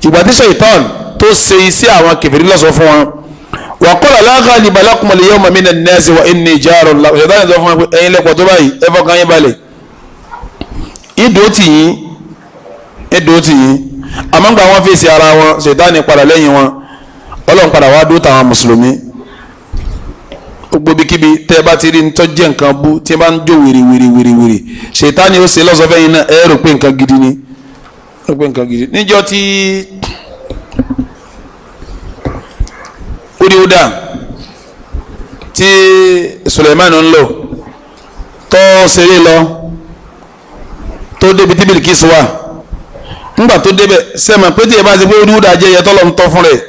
Ìgbà tí ṣètánì tó ṣe iṣẹ́ àwọn kèfèrí lọ́sọ̀ fún wọn, wa qala la ghaliba lakum al-yawma mina an-nasi wa inni jarun lakum. Ṣètánì sọ fún wọn pé ẹ̀yin lẹ́pọ̀ tó báyìí, ẹ fọkàn yín balẹ̀, ìdó tì yín, ìdó tì yín. Àmọ́ ńgbà wọn fèsì ara wọn, ṣètánì padà lẹ́yìn wọn, ọlọ́run padà wá dó tàwọn mùsùlùmí. Gbogbo ibikíbi tẹ́ ẹ bá ti rí ntọ́ jẹ́ nǹkan bú tí ẹ bá ń jó wèrè wèrè wèrè wèrè, ṣètánì ó ṣe lọ́sọ̀fẹ́ yín náà, ẹ rò pé nǹkan gidi ni, rò pé nǹkan gidi. Níjọ́ tí Húdíhúdà tí Suleiman ń lò tó ṣeré lọ tó débi tí Bilikis wà, ńgbà tó débẹ̀ sẹ́mi pé tí ẹ bá ti pé Húdíhúdà jẹ́ ẹyẹ tọ́lọ́ ń tọ́ fún rẹ̀,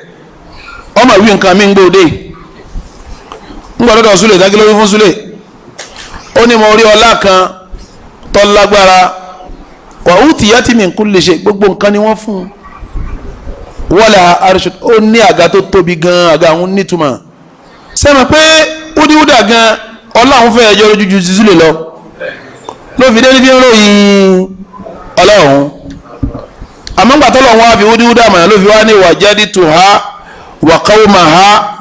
ọmọ ìwé nǹkan mi ń gbòde. Ńgbà lọ́dọ̀ Sule dákìlọ́wí fún Sule, ó ní mo rí ọlá kan tó lágbára, wà ó tìyá tí mi kú lè ṣe gbogbo nǹkan ni wọ́n fún un, wọ́lá arṣọ ó ní àga tó tóbi gan, àga àwọn nítumọ̀. Sẹ́mi pé Húdíhúdà gan ọlá àwọn fẹ́ ẹjọ́ lójú ju Sule lọ, ló fi dé ní fi ń ròyìn ọlọ́run. Àmọ́ ńgbà tọ́lọ̀ wọn á fi Húdíhúdà mọ̀nà ló fi wá ní wajadtuha wa qawmaha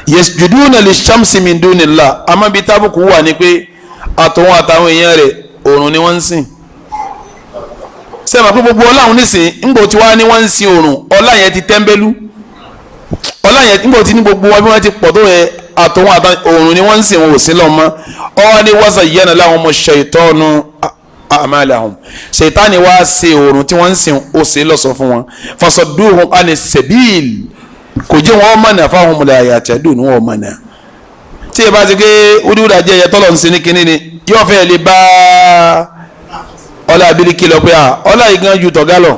yasjuduna lishamsi min dunillah. Àmọ́ bíi tábùkù wà ní pé àtòun àtàwọn èèyàn rẹ̀ òòrùn ni wọ́n ń sìn. Sẹ́mi pé gbogbo ọláhun nísìn ńgbò tí wàá ní wọ́n ń sin òòrùn, ọlá yẹn ti tẹ́ḿbẹ́lú, ọlá yẹn ńgbò tí ní gbogbo wọn bí wọ́n ti pọ̀ tó yẹ àtòun àtàwọn òòrùn ni wọ́n ń sìn, wọn ò sí lọ́mọ. Ọwọ́ ni wazayyana lahumu shaytanu a'malahum. Ṣètánì wá ṣe òòrùn tí wọ́n ń sìn ó ṣe lọ́sọ̀ fún wọn. Fasadduhum ani sabil, kò jẹ́ wọn mọ̀nà fáwọn ọmọlẹ̀ àyàtẹ̀dùn ní wọn mọ̀nà. Tí ẹ bá ti ké Húdíhúdà jẹ́ ẹyẹ tọ́lọ̀ ń sin ní kinní ni yóò fẹ́ lè bá ọlá abiliki lọ pé ọlá yìí gan ju tọ̀gá lọ.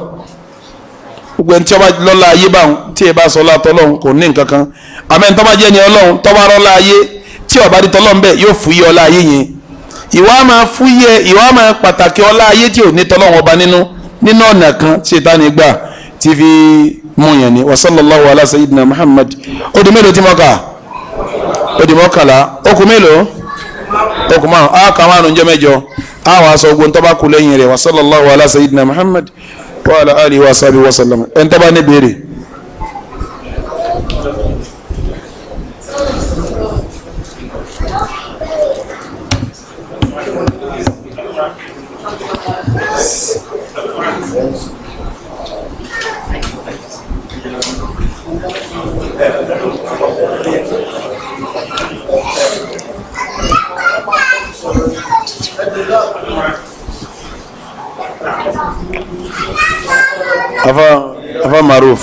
Gbogbo ẹni tí ọba lọ́la ayé báwọn tí ẹ bá sọ ọlá tọ́lọ́hún kò ní nǹkan kan. Àmọ́ ẹni tó bá jẹ́ ni ọlọ́hun tó bá rọ́lá ayé tí ọba di tọ́lọ́hún bẹ́ẹ̀ yóò fúyẹ́ ọlá ayé yẹn. Ìwà máa fúyẹ́, ìwà máa pàtàkì ọlá ayé tí ò ní tọ́lọ́hún ọba nínú nínú ọ̀nà kan tí Ṣètánì gbà tí fi mú yẹn ni. Wa sallallahu ala sayyidina Muhammad. Ó di mélòó tí mo kà? Ó di mọ́kànlá. Ó kù mélòó? Ó kù márùn. Á kà márùn jẹ́ mẹ́jọ. Á wàá sọ ogun tó bá kú lẹ́yìn rẹ̀. Wa sallallahu ala sayyidina Muhammad wa ala alihi wa sahbihi wa sallam. Ẹn tó bá ní béèrè. Afa Maruf.